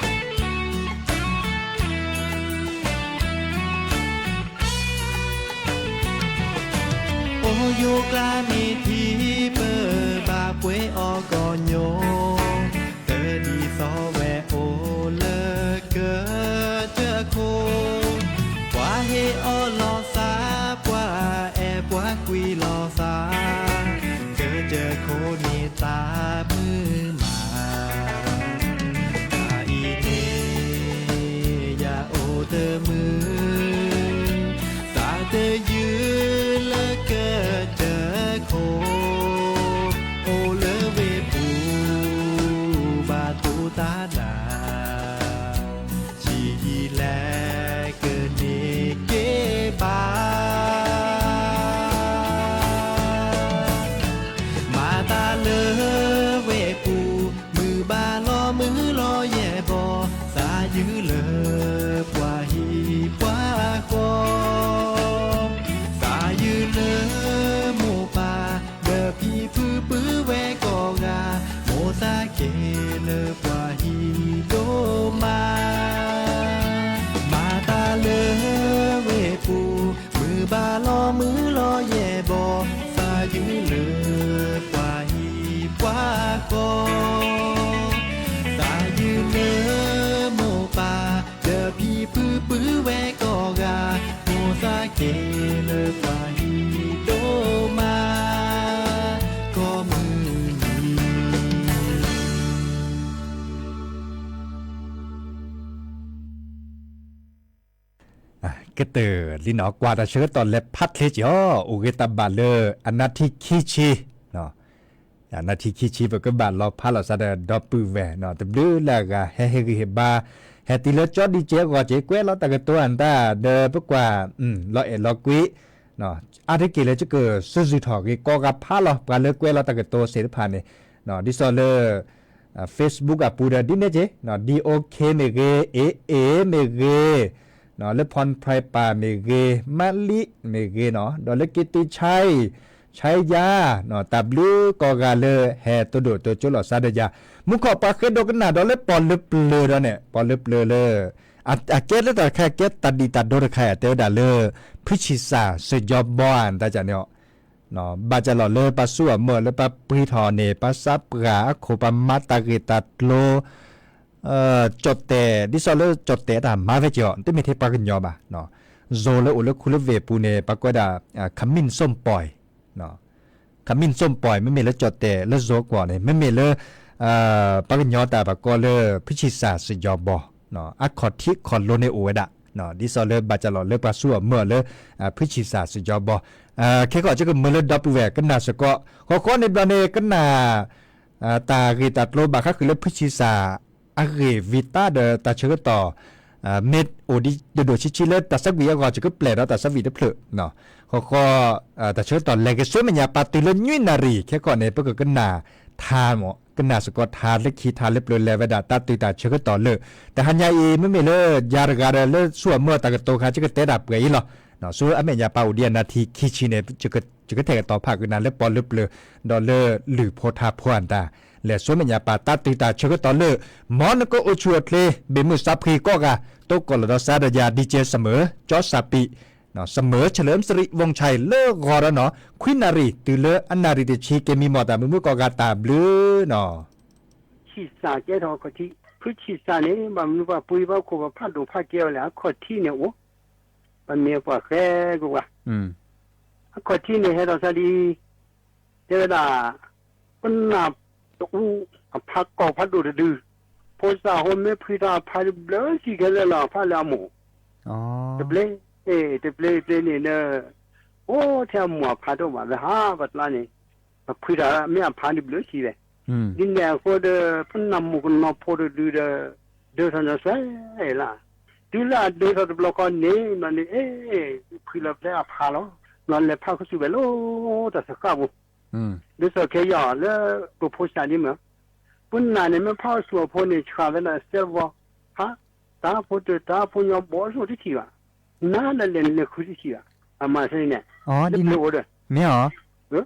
ထံပၢၢ်ဘၣ်ပှ့ၤအီၤကီၢ်ညိ, တၢ်ဒ်သိးဝဲအိၣ်လၢကစၢၢ်ခိၣ်, ပှၤဟ့ၣ်အီၤလီၤသး, ပှၤအဲၣ်ပှၤကွံလီၤသး, ကစၢၢ်ခိၣ်န့ၣ်သးမုာ်မး ခါအံၤန့ၣ် ယအိၣ်တမုာ်, သးတယုၢ်လၢကစၢၢ်ခိၣ်, အိၣ်လၢဝ့ၢ်ပူၤ ဘၣ်တူၢ်တၢ်နၤ, ဆံးယံာ်လဲၣ်ကန့ၢ်က့ၤဘၣ် မၤတၢ်လၢဝ့ၢ်ပူၤ, မုာ်ဘၣ်လီၤမုာ်လီၤယဲၢ်ဘီ, သးယုၢ်လၢပှၤဟံၣ်ပှၤဃီ, သးယုၢ်လၢမိၢ်ပၢ်, ဒီးဖံဖုပုၢ်ဝဲၢ်ကိးဂၤ, မိၢ်သးက့ၤလၢပှၤဟံၣ်ဒိၣ်မး မၤတၢ်လၢဝ့ၢ်ပူၤ, မုာ်ဘၣ်လီၤမုာ်လီၤယဲၢ်ဘီ, သးယုၢ်လၢပှၤဟံၣ်ပှၤဃီ, သးယုၢ်လၢမိၢ်ပၢ်, ဒီးဖံဖုပုၢ်ဝဲၢ်ကိးဂၤ, မိၢ်သးက့ၤလၢပှၤဟံၣ်ဒိၣ်မး ကိးမုၢ်နံၤ ကတၢၢ်လံနီၤ ကွၢ်တၢ်ဆၢကတီၢ်လဲၤဖးချ့က့ၤအီၤ အိၣ်ဂ့ၤတၢ်ဘၣ်လၢ အနၣ်ထံခံဆံ, အနၣ်ထံခံဆံ ပကဘၣ်လီၤဖးလီၤစးဒီးဒီပုၢ်ဝဲၢ် တဘျုးလၢအဂၤ ဟဲဟ့ၣ်ဂံၢ်ဟ့ၣ်ဘါ, ဟဲတုၤလၢကၠီဒံကၠဲဂီၤက့ၤ ကွဲးလီၤတၢ်ကတိၤအတၢ် ဒီးပကွၢ် လီၤအဲၣ်လီၤကွံ အါတက့ၢ်လၢကကစုၣ်ထီၣ်ဂ့ၤကိးဂၤဖးလီၤ ပှၤလၢကွဲးလီၤတၢ်ကတိၤသ့ၣ်တဖၣ်န့ၣ်, ဒ်သိးလၢ Facebook အပူၤဒီးဒ်န့ၣ်က့ၤ, DOK မ့ၢ်ဂ့ၤ, AA မ့ၢ်ဂ့ၤ, လၢ Phone Priper မ့ၢ်ဂ့ၤ, မလံမ့ၢ်ဂ့ၤနီၤ, ဒီးလၢက့ၤတုၤဆဲး, ဆဲးယါ, တၢ်ဘျုးကိးဂၤလၢဟဲတိၢ်ဒိၣ်တိၢ်ကၠိလီၤစါဒီးယၤ, မူခိၣ်ပှၤဃ့ဒိကနၣ်ဒီးလၢပီၣ်လၢပျၢၤဒီးန့ၣ်, ပီၣ်လၢပျၢၤလၢ အကဲလၢတၢ်တခါ ကဲတၢ်ဒံးတၢ်ဒိတခါ တဲဝဲဒၣ်လၢ ဖုဆံးစၢ်စၢ်ကၠီဘီဧါ တၢ်ကၢ်န့ၣ်အီၤ ဘၣ်ကၢ်လီၤလၢပှၤဆူၣ်အမၢၢ်လၢပှၤပှ့ၤထီၣ်န့ၣ် ပှၤစးပှၢ်အခိၣ် ပှၤမၤတၢ်ဂ့ၢ်တၢ်ကျိၤ, ကၠီၣ်တဲာ် ဒ်သိးလၢကၠီၣ်တဲာ်တၢ်မၤဝဲက့ၤအီၤ တမ့ၢ်ထဲပှၤကညီဘၣ်, ယိၤလၢအိၣ်လၢခူလၢဝ့ၢ်ပူၤန့ၣ် ပှၤကွဲးဒၣ် ခမံၣ်စိၣ်ပီၢ် ခမံၣ်စိၣ်ပီၢ် မ့မ့ၢ်လၢကၠီၣ်တဲာ်လၢယိၤကွီၢ်န့ၣ် မ့မ့ၢ်လၢ ပှၤကညီတၢ်ပှၤကိးလၢ ဖုဆံးစၢ်စၢ်ကၠီဘီ, အခီၣ်ထံးခီၣ်လိၤန့ၣ်အိၣ်ဝဲဒၣ်, ဒ်သိးလၢဘၣ်ကၢ်လီၤလၢပှၤဆူၣ်အမၢၢ်လၢ ဖုဆံးစၢ်စၢ်ကၠီဘီ, ခဲကီးကကမၢလၢဒီပုၢ်ဝဲၢ်ကနၣ်စ့ၢ်ကီး, ဃီဃီန့ၣ်ဘျီန့ၣ် ကနၣ် တၢ်ဂ့ၢ်တၢ်ကျိၤဘၣ်ဃးဃုာ်လၢဖုဆံးစၢ် အဂ့ၢ်ဝံသးဒီးတၢ်ဆၢကတီၢ် မ့ၢ်အိၣ်ဒံးဒိၣ်ဒိၣ်ဆံးဆံးလၢတၢ်ဆၢကွံာ်အဂီၢ် ယကပျဲၢ်ဒီးတၢ်ဆၢကွံာ်တဖျၢၣ်, ဃီဃီ တၢ်ဆၢကတီၢ်လဲၤက့ၤဆူမဲာ်ညါ ပာ်တုၤလၢနွံနၣ်ရံၣ် ခဲကီးန့ၣ် ပကကနၣ်ထါမး ကနၣ်စ့ၢ်ကီးထါလၢခံထါလၢပျၢၤလဲၤဝဲဒၣ်တၢ်တုၤတၢ်ဆၢကတီၢ်လၢ တဟါညါအံၤ မ့မ့ၢ်လၢယၤတဂၤဒီးလၢဆူအမၢတၢ်ကတိၤခါ ယကတဲတၢ်ပှဲၤအံၤလီၤ. ဆူအမဲာ်ညါပၢ်အိၣ်ဒံးအနၢ်ထံခံဆံန့ၣ် ယကထဲးကတီၤဖးကနၣ်လၢပီၣ်လၢပျၢၤ ဒီးလၢလုၢ်ဖိထါဖိအတၢ် လဲၤဆူမဲာ်ညါပၢ်တၢ်တုၤတၢ်ဆၢကတီၢ်လၢ မ်နကအိၣ်ဆူၣ်အိၣ်ချ့ ဘ့ၣ်မုၢ်စးဖှံကိးဂၤ တိကိၣ်လီၤဒီးစးဒီးယၤ DJ စမၢၤ ကၠီစၢ်ပံး စမၢၤ เฉลิมสิริวงศ์ชัย လၢဂီၤဒီးနီၤ ခွံနၣ်ရံၣ် တုၤလၢအနၣ်ရံၣ်တဆံ ကမံမီၢ်တၢ်မုာ်မုာ်ကိးဂၤတၢ်ဘျုးနီၤ. ဆံၣ်စၢ်ကဲထီၣ်အခီၣ်ထံး, ဖုဆံၣ်စၢ်န့ၣ် ဘၣ်မနုၤပှၤပှ့ၤဘၣ်ခိၣ်ပှၤဖးဒိၣ်ဖးကဲအီၤလဲၣ်, အခီၣ်ထံးန့ၣ်အိၣ်, ပမ့ၢ်ပှၤဃဲကဝါ, အခီၣ်ထံးန့ၣ်ဟဲထီၣ်စၢ်ဒ်အံၤ, တဲဝဲဒၣ်, ပနၢ်တအူအဖးကီၢ်ဖးဒိၣ်တဒု, ဖိစၢ်ဟိမ့ၢ်ဖှံထီၣ်အဖးတဘျုးဆံခဲလၢာ်လီၤ, အဖးလၢအမိၢ်, တဘျ့, တဘျ့တဘျ့န့ၣ်ဒီး, အိၣ်ထဲအမိၢ်အဖးတအိၣ်ဘၣ်, ဝဲဟးပှၤကျါန့ၣ်, ပဖှံထီၣ်မ့ၢ်အဖးတဘျုးဆံဝဲ, ဒ်န့ၣ်အဃိဒီး ပနၢ်မိၢ်ကနီၤဖိတဒုဒီး, ဒၢထီၣ်နီၢ်စွဲလၢ်, တုၤလၢအဒၢထီၣ်တဘျီဃီန့ၣ် မ့ၢ်န့ၣ် အ့ၣ်, ဖှံလီၤဖဲအဖးလီၤ, မ့ၢ်လဲၤဖးကစူၣ်ဝဲလၢတၢ်စၢဃာ်ပူၤ, ဒ်သိးခဲအံၤလၢပဖိစၢ်ဒ်မ့ၢ်, ပနၢ်န့ၣ်မ့ၢ်ဖးကစူၣ်အဖိန့ၣ် ဆှၣ်ဝဲဒၣ်စဲးဝီ, ဟး, တၢ်ဖိတၢ်ဖိညီဘီၣ်ဆိၣ်တထံၣ်ဘၣ်, နၤဒီးလဲၤလဲၤဃုတထံၣ်ဘၣ်, အမၤစ့န့ၣ်, မ့ၢ်အီၤ,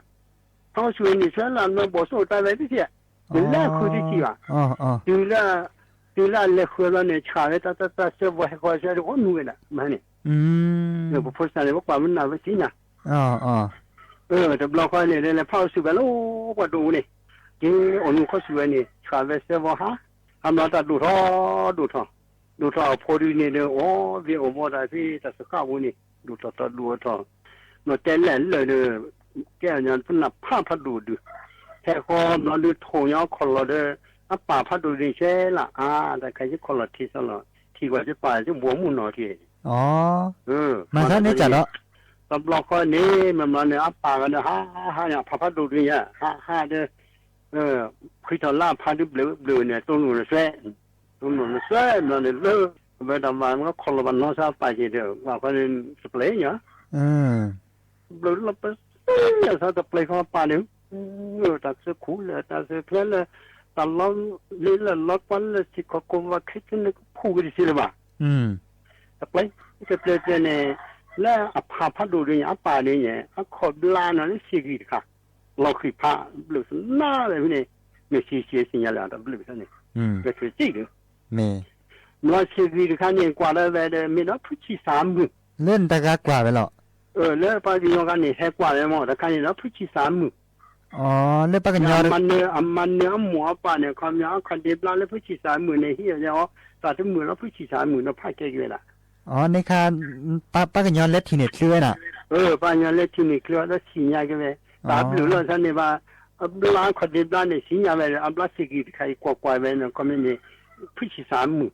ဖးကစူၣ်န့ၣ် ဆှၣ်လၢအမ့ၢ်ဘီၣ်ဆိၣ်တၢ်ဝဲတထံၣ်, နလဲၤဃုတထံၣ်ဘၣ်, တုၤလၢအလဲၤဃုလီၤန့ၣ် ဆှၣ်ဝဲတၢ်တၢ်တၢ်စဲးဝီဟဲဃီၤစဲးဒီးအိၣ်နူၤဝဲဒၣ်, မ့ၢ်န့ၣ်, ပဖိစၢ်န့ၣ် ပကွၢ်မနုၤဝဲသ့ၣ်ညါ, တဘျီဃီန့ၣ် လဲၤလဲၤဖးကစူၣ်ဝဲလၢပှၤဒိၣ်အူန့ၣ်, က့ၤအိၣ်နူၤခီဆူၣ်ဝဲန့ၣ် ဆှၣ်ဝဲစဲးဝီဟး, ဟးမၤတၢ်ဒိၣ်ထီၣ်ဒိၣ်ထီၣ်, ဒိၣ်ထီၣ်အဖိဒုန့ၣ်ဒီး အိၣ်ဘ့ၣ်အိၣ်ဘီတၢ်ဖဲတၢ်စၢဃာ်ပူၤန့ၣ် ဒိၣ်ထီၣ်ထီၣ်ဒိၣ်ထီၣ်, မ့ၢ်တဲလဲၣ်လၢာ်ဒီး, ကဲအီၤညါပနၢ်ဖးဖးဒိၣ်ဒုး, ဟဲဃီဘျီဒုးထိၣ်ညီခီၣ်လီၤဒီး, အပၢ်ဖးဒိၣ်ဒုးဆဲလၢအါ, တၢ်ခါယခီၣ်လီၤထံးစီလီၤ, ထံၣ်ကွၢ်ယပၢ်ယဘီမုၢ်နီၢ်ထံး, မၤသးန့ၣ်ကဒီး, တဘျီဃီန့ၣ် မ့ၢ်ဘျီန့ၣ် အပၢ်ကဒီးဟးဟးန့ၣ် အဖးဖးဒိၣ်ဒုးညါ ဟးဟးဒီး ဖှံထီၣ်လၢအဖးဒုးဘျုးဘျုးန့ၣ် တိၢ်နီၣ်နစွဲ, တိၢ်နီၣ်နစွဲဘျီန့ၣ်လၢ, အဝဲဒၣ်မၤခီၣ်လီၤဘၣ်နီၢ်ဆါအပၢ်က့ၤဒီး ဘၣ်ဃီန့ၣ် တပျဲညါ, ဘျုးလီၤပသ့ၣ်ညါသးတပျဲဃီအပၢ်န့ၣ်, တၢ်စၢခူလၢာ် တၢ်စၢဖျဲလၢာ်, တၢ်လီၤလ့လၢာ်လီၤကွၢ်လၢာ် စ့ၢ်ကီးကိးဘၣ်ခဲဆ့န့ၣ် ကဖှူက့ၤတစ့လၢၤဘၣ် တပျဲ, တပျဲပျဲန့ၣ်, လၢအဖးဖးဒိၣ်ဒုးန့ၣ် အပၢ်ဒုးန့ၣ် အခီၣ်ဘျါနီၤလၢဆံးဂံၢ်တခါ, လီၤဃံၤဖးဘျုးသနာ်ဝဲဖဲန့ၣ်, မ့ၢ်ဆံးဆံးဆံးညါလၢအတဘျုးဖဲန့ၣ်, ဝဲထုးစံးဒုး, မ့ၢ်ဆံးဂံၢ်တခါန့ၣ် ကွၢ်လၢဝဲဒီး မ့ၢ်ဒီးဖုဆံးစၢ်မုၢ်, လၢနတဂၤကွၢ်ဝဲလီၤ လၢပှၤကညီဂၤန့ၣ် ဟဲကွၢ်ဝဲမ့ၢ်တခါန့ၣ်ဒီး ဖုဆံးစၢ်မုၢ်, လၢပှၤကညီ, အမၤနၢၤအမိၢ်အပၢ်န့ၣ် ခီပညီအခီၣ်ဒ့ဘျါလၢဖုဆံးစၢ်မုၢ်န့ၣ် ဟံးအီၤယဲအီၤ, သးတမုာ်လီၤဖုဆံးစၢ်မုၢ်ဒီးဖးကဲက့ၤဝဲဒၣ်, န့ၣ်ခါ, ပှၤကညီလဲၤထံၣ်န့ၣ်ချုးဝဲဒၣ်, ပှၤကညီလဲၤထံၣ်န့ၣ်ချုးဝဲဒီးဆံးညါက့ၤဝဲ, တၢ်ဘျုးလီၤသးန့ၣ်ဘၣ်, အဘျါအခီၣ်ဒ့ဘျါန့ၣ် ဆံးညါဝဲဒီး အဘျါဆံးဂံၢ်တခါအံၤကွၢ်ကွၢ်ဝဲန့ၣ် ခီမ့ၢ်န့ၣ်, ဖုဆံးစၢ်မုၢ်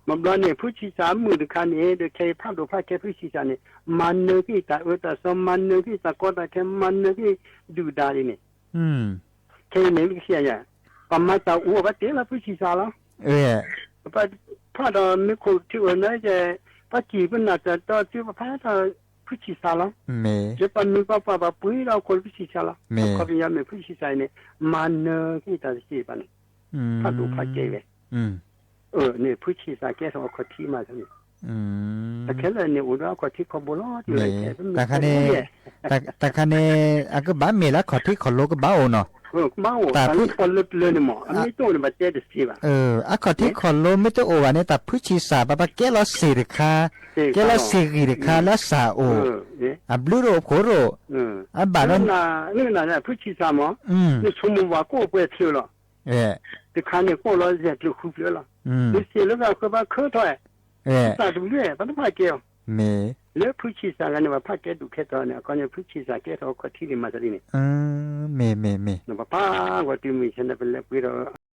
မ့ၢ်ဘျီန့ၣ် ဖုဆံးစၢ်မုၢ်တခါန့ၣ် ဒီးခဲအံၤဖးဒိၣ်ဖးကဲဖုဆံးစၢ်န့ၣ် မၤနၢၤက့ၤတၢ်အၢတၢ်သီ မၤနၢၤက့ၤတၢ်ကီတၢ်ခဲ မၤနၢၤက့ၤဒုၣ်ဒါဒ်န့ၣ်, ခဲအံၤန့ၣ် မ့ၢ်ကစၢ်ယွၤ, ပမၤတၢ်အူအီၤ ပတဲလီၤဖုဆံးစၢ်လီၤ, ဖးဒီးမ့ၢ်ခိၣ်ထံးအိၣ်နၢ်ကဲ, ပှၤစံးပနၢ်တၢ်တီတုၤပဖးထီၣ် ဖုဆံးစၢ်လီၤ, ယပှၤမုၢ်ပှၤပှၢ်ပှၤပှ့ၤဒီးခိၣ်လၢဖုဆံးစၢ်လီၤ, အခီပညီမ့ၢ်ဖုဆံးစၢ်အံၤန့ၣ် မၤနၢၤက့ၤတၢ်တစံးဘၣ်န့ၣ်, ဖးဒိၣ်ဖးကဲဝဲ န့ၣ်ဖုဆံးစၢ်ကဲထီၣ်အခီၣ်ထံးမးန့ၣ်, တခဲလၢာ်န့ၣ်အိၣ်ဒီးအခီၣ်ထံးခီၣ်ဘိလီၤတံၢ်လီၤဆဲး, တၢ်ခါန့ၣ်, တၢ်ခါန့ၣ် အကဘၣ်မ့ၢ်လၢအခီၣ်ထံးခီၣ်လိၤကဘၣ်အိၣ်နီၤ, တၢ်ဖု, ပီၣ်လၢပျၢၤန့ၣ်မ့ၢ် အမ့ၢ်တအိၣ်န့ၣ် ဘၣ်တဲတစံးဘၣ်, အခီၣ်ထံးခီၣ်လိၤမ့ၢ်တအိၣ်ဘၣ်န့ၣ် တၢ်ဖုဆံးစၢ် ပှၤပှၤကဲလီၤစ့ၢ်တခါ, ကဲလီၤစ့ၢ်ဂံၢ်တခါလၢစၢ်အိၣ်, အဘျုးတအိၣ်ဖှိၣ်တအိၣ်, အဘၣ်လၢ, ဖုဆံးစၢ်မ့ၢ်, နဆိကမိၣ်ဘၣ်ကအိၣ်ပှဲၤဖျၢၣ်လီၤ တခါန့ၣ် ကအိၣ်လီၤယဲၢ်ဖျၢၣ်ဃုဖျၢၣ်လီၤ. နစံးလၢကဃၢၤဘၣ်ခၢထီၣ်, သးတဘျုး ပှၤတဖၣ်ကဲအီၤ, လၢဖုဆံးစၢ်ဂၤန့ၣ် ပှၤဖၣ်ကဲဒူၣ်ခဲတီၤန့ၣ် အခီပညီဖုဆံးစၢ်ကဲထီၣ်အခီၣ်ထံးန့ၣ်မၤသးဒ်န့ၣ်, ပပၢ်ဂီၤတုၤမုၢ်ဆဲန့ၣ် ပလဲၤပှ့ၤဒီး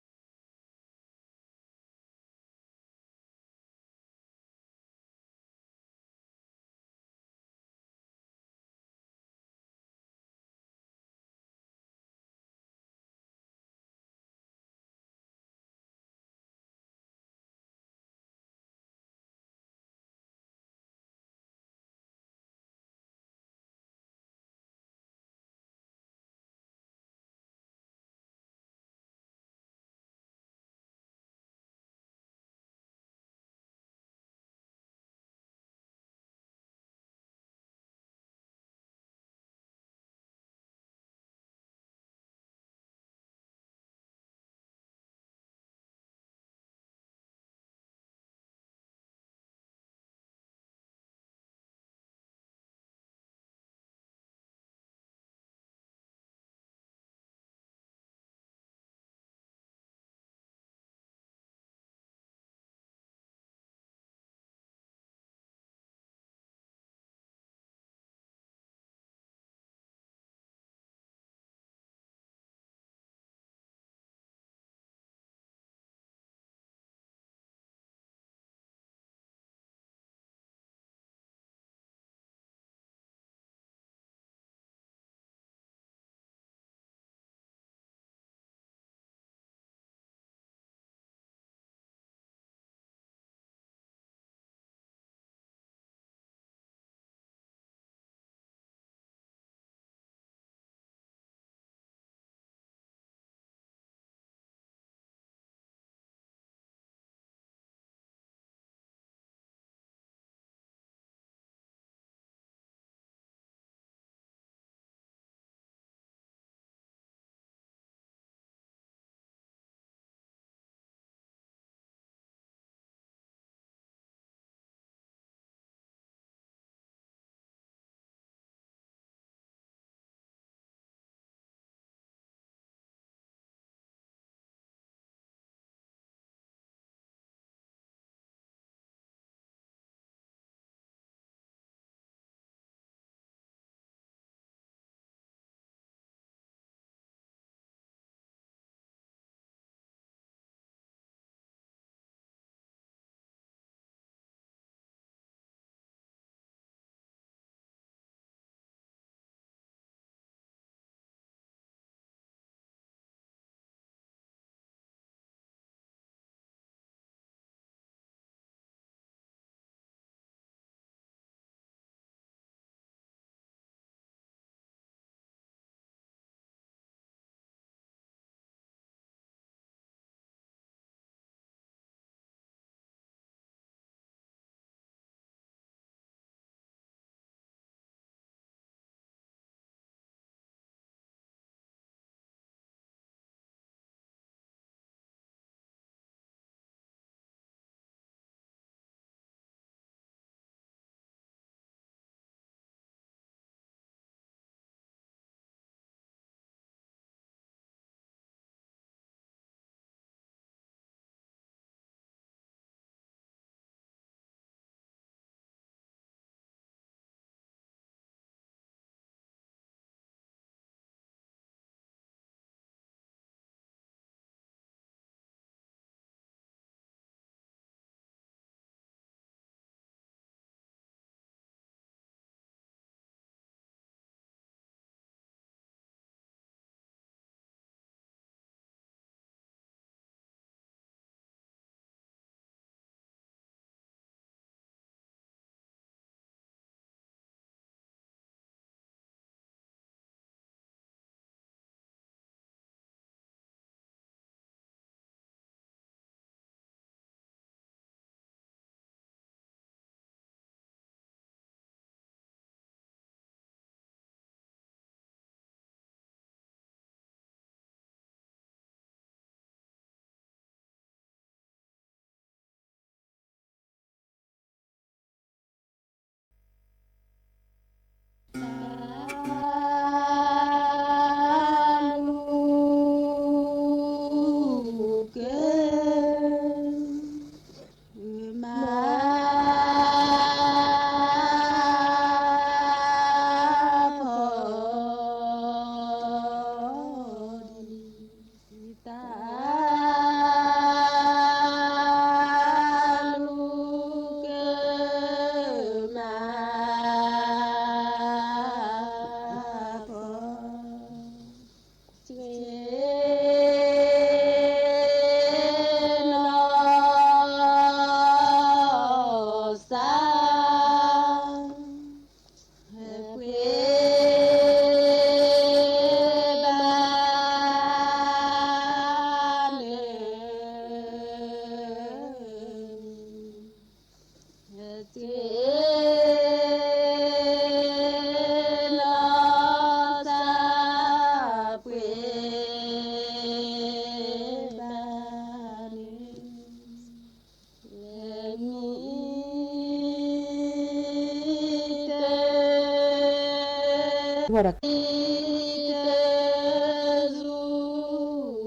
ဝဲဒၣ် တၢ်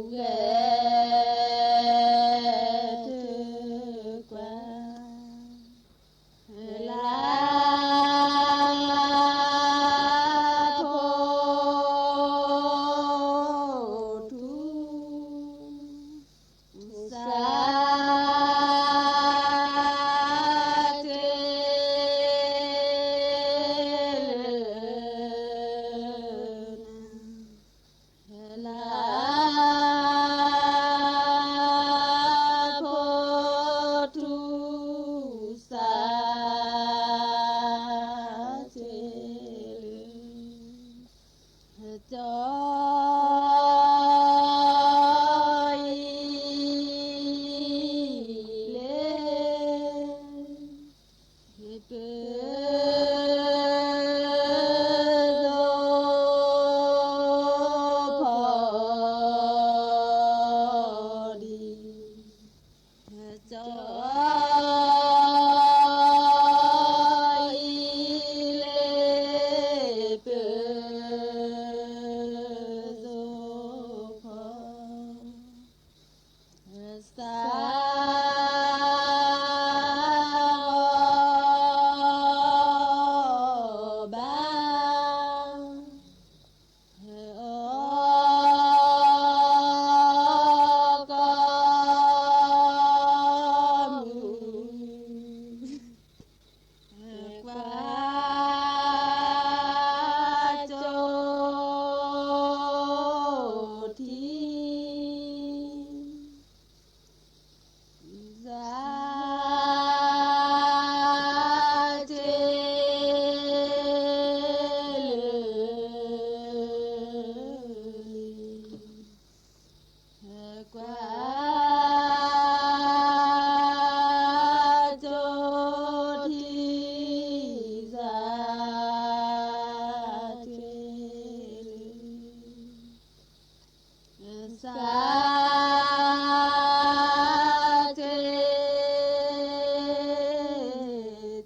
ဂဲၤတၢ်ကွၢ် လၢဖိထူ စး တ့ လၢ ဖိထူ စး တ့ ကၠီ အံၤ လ့ ပ သိ ဖီ ဒံ ကၠီ အံၤ လ့ ပ သိ ဖီ စး ဂီၤ ဘါ အီ ကီ မုၢ် ကွၢ် ကၠိ ထံ စး တ့ လၢ ကွၢ် ကၠိ ထံ စး တ့ လၢ စး တ့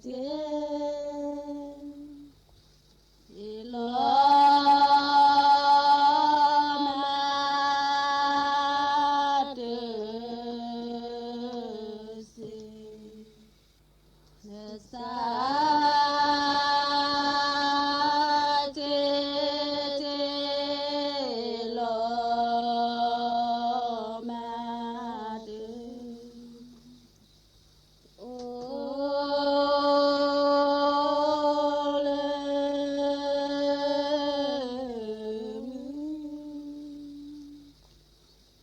တ့ လီၤ မၤ တၢ် စ့ စး တ့ တ့ လီၤ မၤ တၢ် အိၣ် လၢ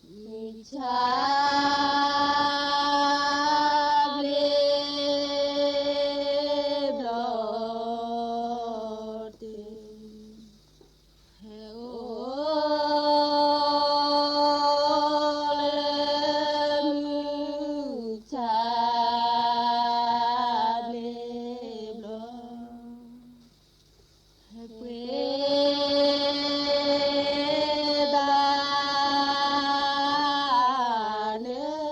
မုၢ် ဆါ ဘျ့ ဘျီ တ့ အိၣ် လၢ မုၢ် ဆါ ဘျ့ ဘျီ ပှ့ၤ ဘါ နၢ မံ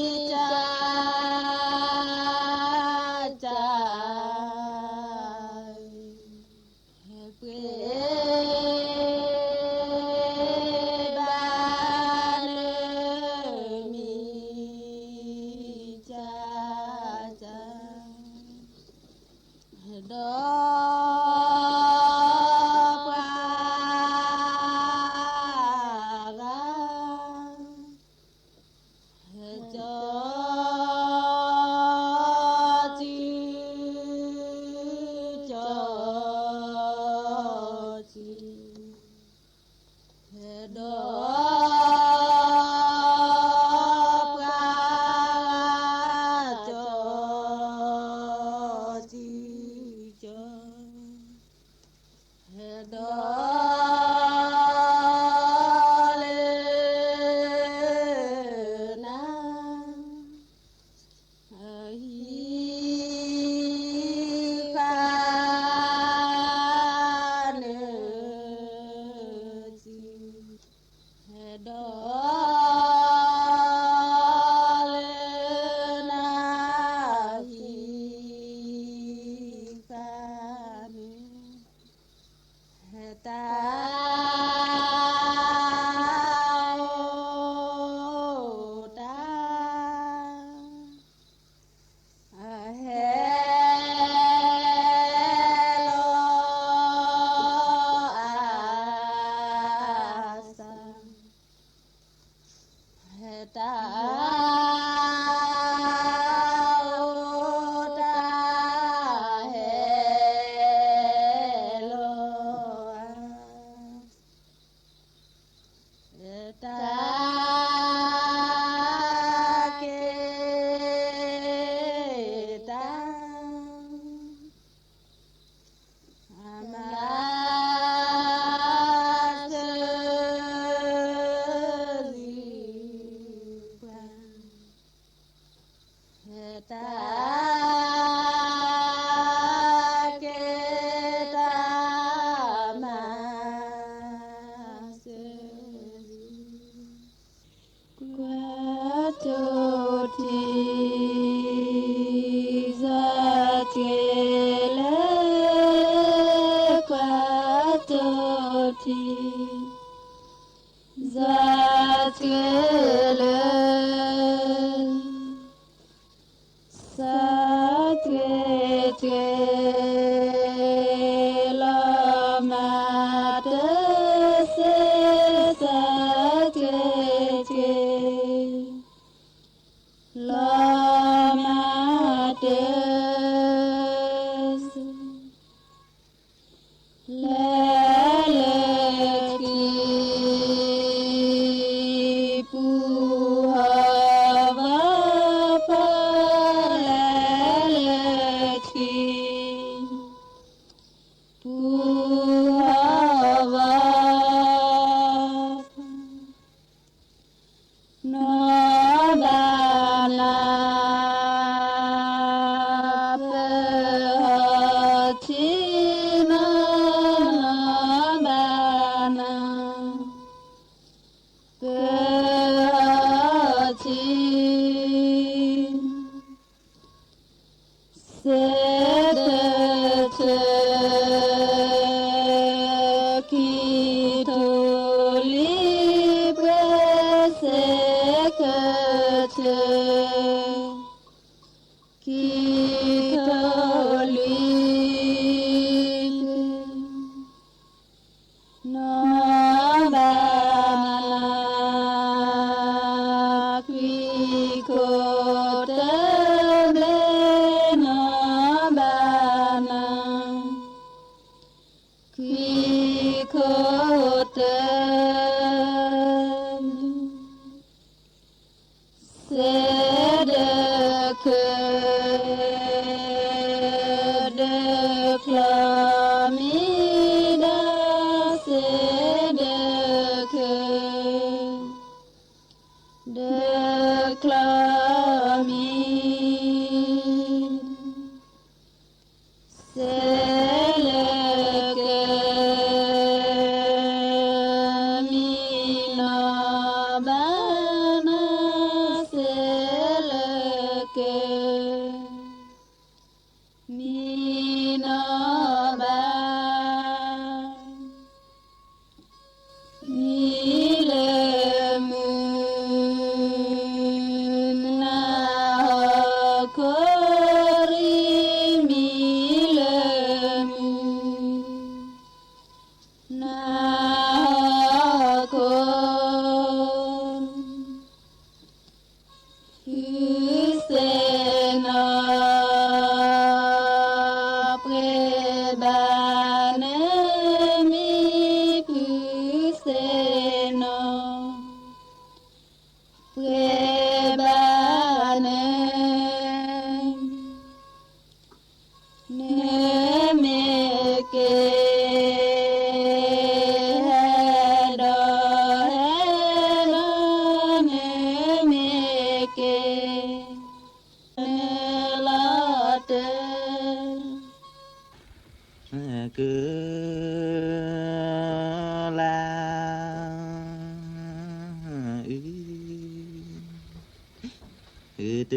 ၤ တၢ် တၢ် ပှ့ၤ ဘါ နၢ မံၤ တၢ် တၢ် ဒီး ပှၤ ဂၤ ကၠီ စု ကၠီ စု ဒီး ပှၤ ကၠီ စု ကၠီ ဒီး လၢ နၤ ဟံးဃာ် နၢ စု ဒီး လၢ နၤ ဟံး တၢ်အိၣ်တၢ်ဟဲလီၤ, တၢ်က့ၤတၢ် အမၤစၢၤ ပှၤ, တၢ်က့ၤတၢ်မၤစၢၤ ကွၢ်တိၢ်ထံ, စၢ်က့ၤလၢ ကွၢ်တိၢ်ထံ, စၢ်က့ၤလၢ စၢ်က့ၤက့ၤ လီၤမၤတၢ်စ့, စၢ်က့ၤက့ၤ လီၤမၤတၢ် လဲၤလၢခံ, ပူၤဟီၣ်ဝီၤဖီ, လဲၤလၢခံ, ပူၤဟီၣ်ဝီၤဖီ နီၢ်ဘၣ်နၤ, ပဟီၣ်ထံနီၢ်, နီၢ်ဘၣ်နၤ, ပဟီၣ်ထံ စဲးဒၢးထၢ, ခံထိလံၤပှဲၤ, စဲးဒၢးထၢ, ခံထိလံၤ နီၢ်ဘၣ်နၤ, ခွံခိၣ်တဘျဲၣ်, နီၢ်ဘၣ်နၤ, ခွံခိၣ်တဘျဲၣ် စဲးဒၢးခၢ, ဒၢးချီမံၤဒီး, စဲးဒၢးခၢ, ဒၢးချီမံၤ စဲးလၢကၢ, မံနီၢ်ဘၣ်နၤ, စဲးလၢကၢ, မံနီၢ်ဘၣ် မံလၢမုၢ်, နဟီၣ်ခိၣ်ရံၣ်, မံလၢမုၢ်, နဟီၣ်ခိၣ် ဖုစဲနီၢ်, ပှဲၤဘၣ်နၤ, မံဖုစဲနီၢ်, ပှဲၤဘၣ်နၤ, နမ့ၢ်က့ၤ ဟဲဒီးဟဲဒီး, နမ့ၢ်က့ၤ နလီၤတၢ် ကလၤ အု အု တ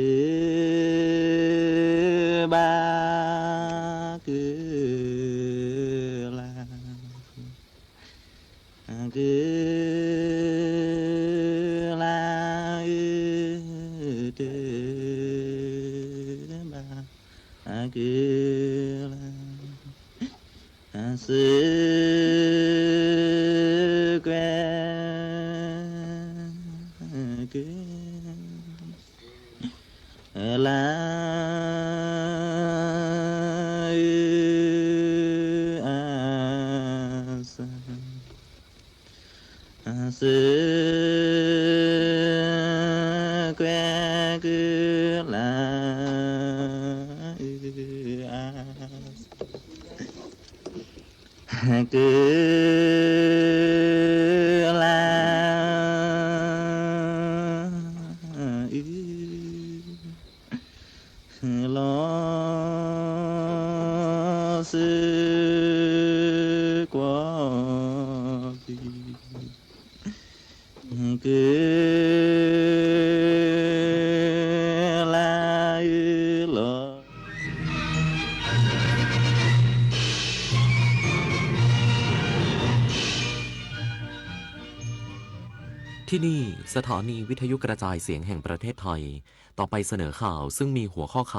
ဘၣ်ကလၤ ကလၤ အု တဘၣ်ကလၤ အစူးကွဲ က လါ အု အါ စၢ် စၢ် ကွဲ ကု လါ အု အါ စၢ် ကု လါ အု လီၤ စၢ် ကွီၢ် ကု လါ အု လီၤ. ที่นี่ สถานีวิทยุกระจายเสียงแห่งประเทศไทย ต่อไปเสนอข่าวซึ่งมีหัวข้อข่าว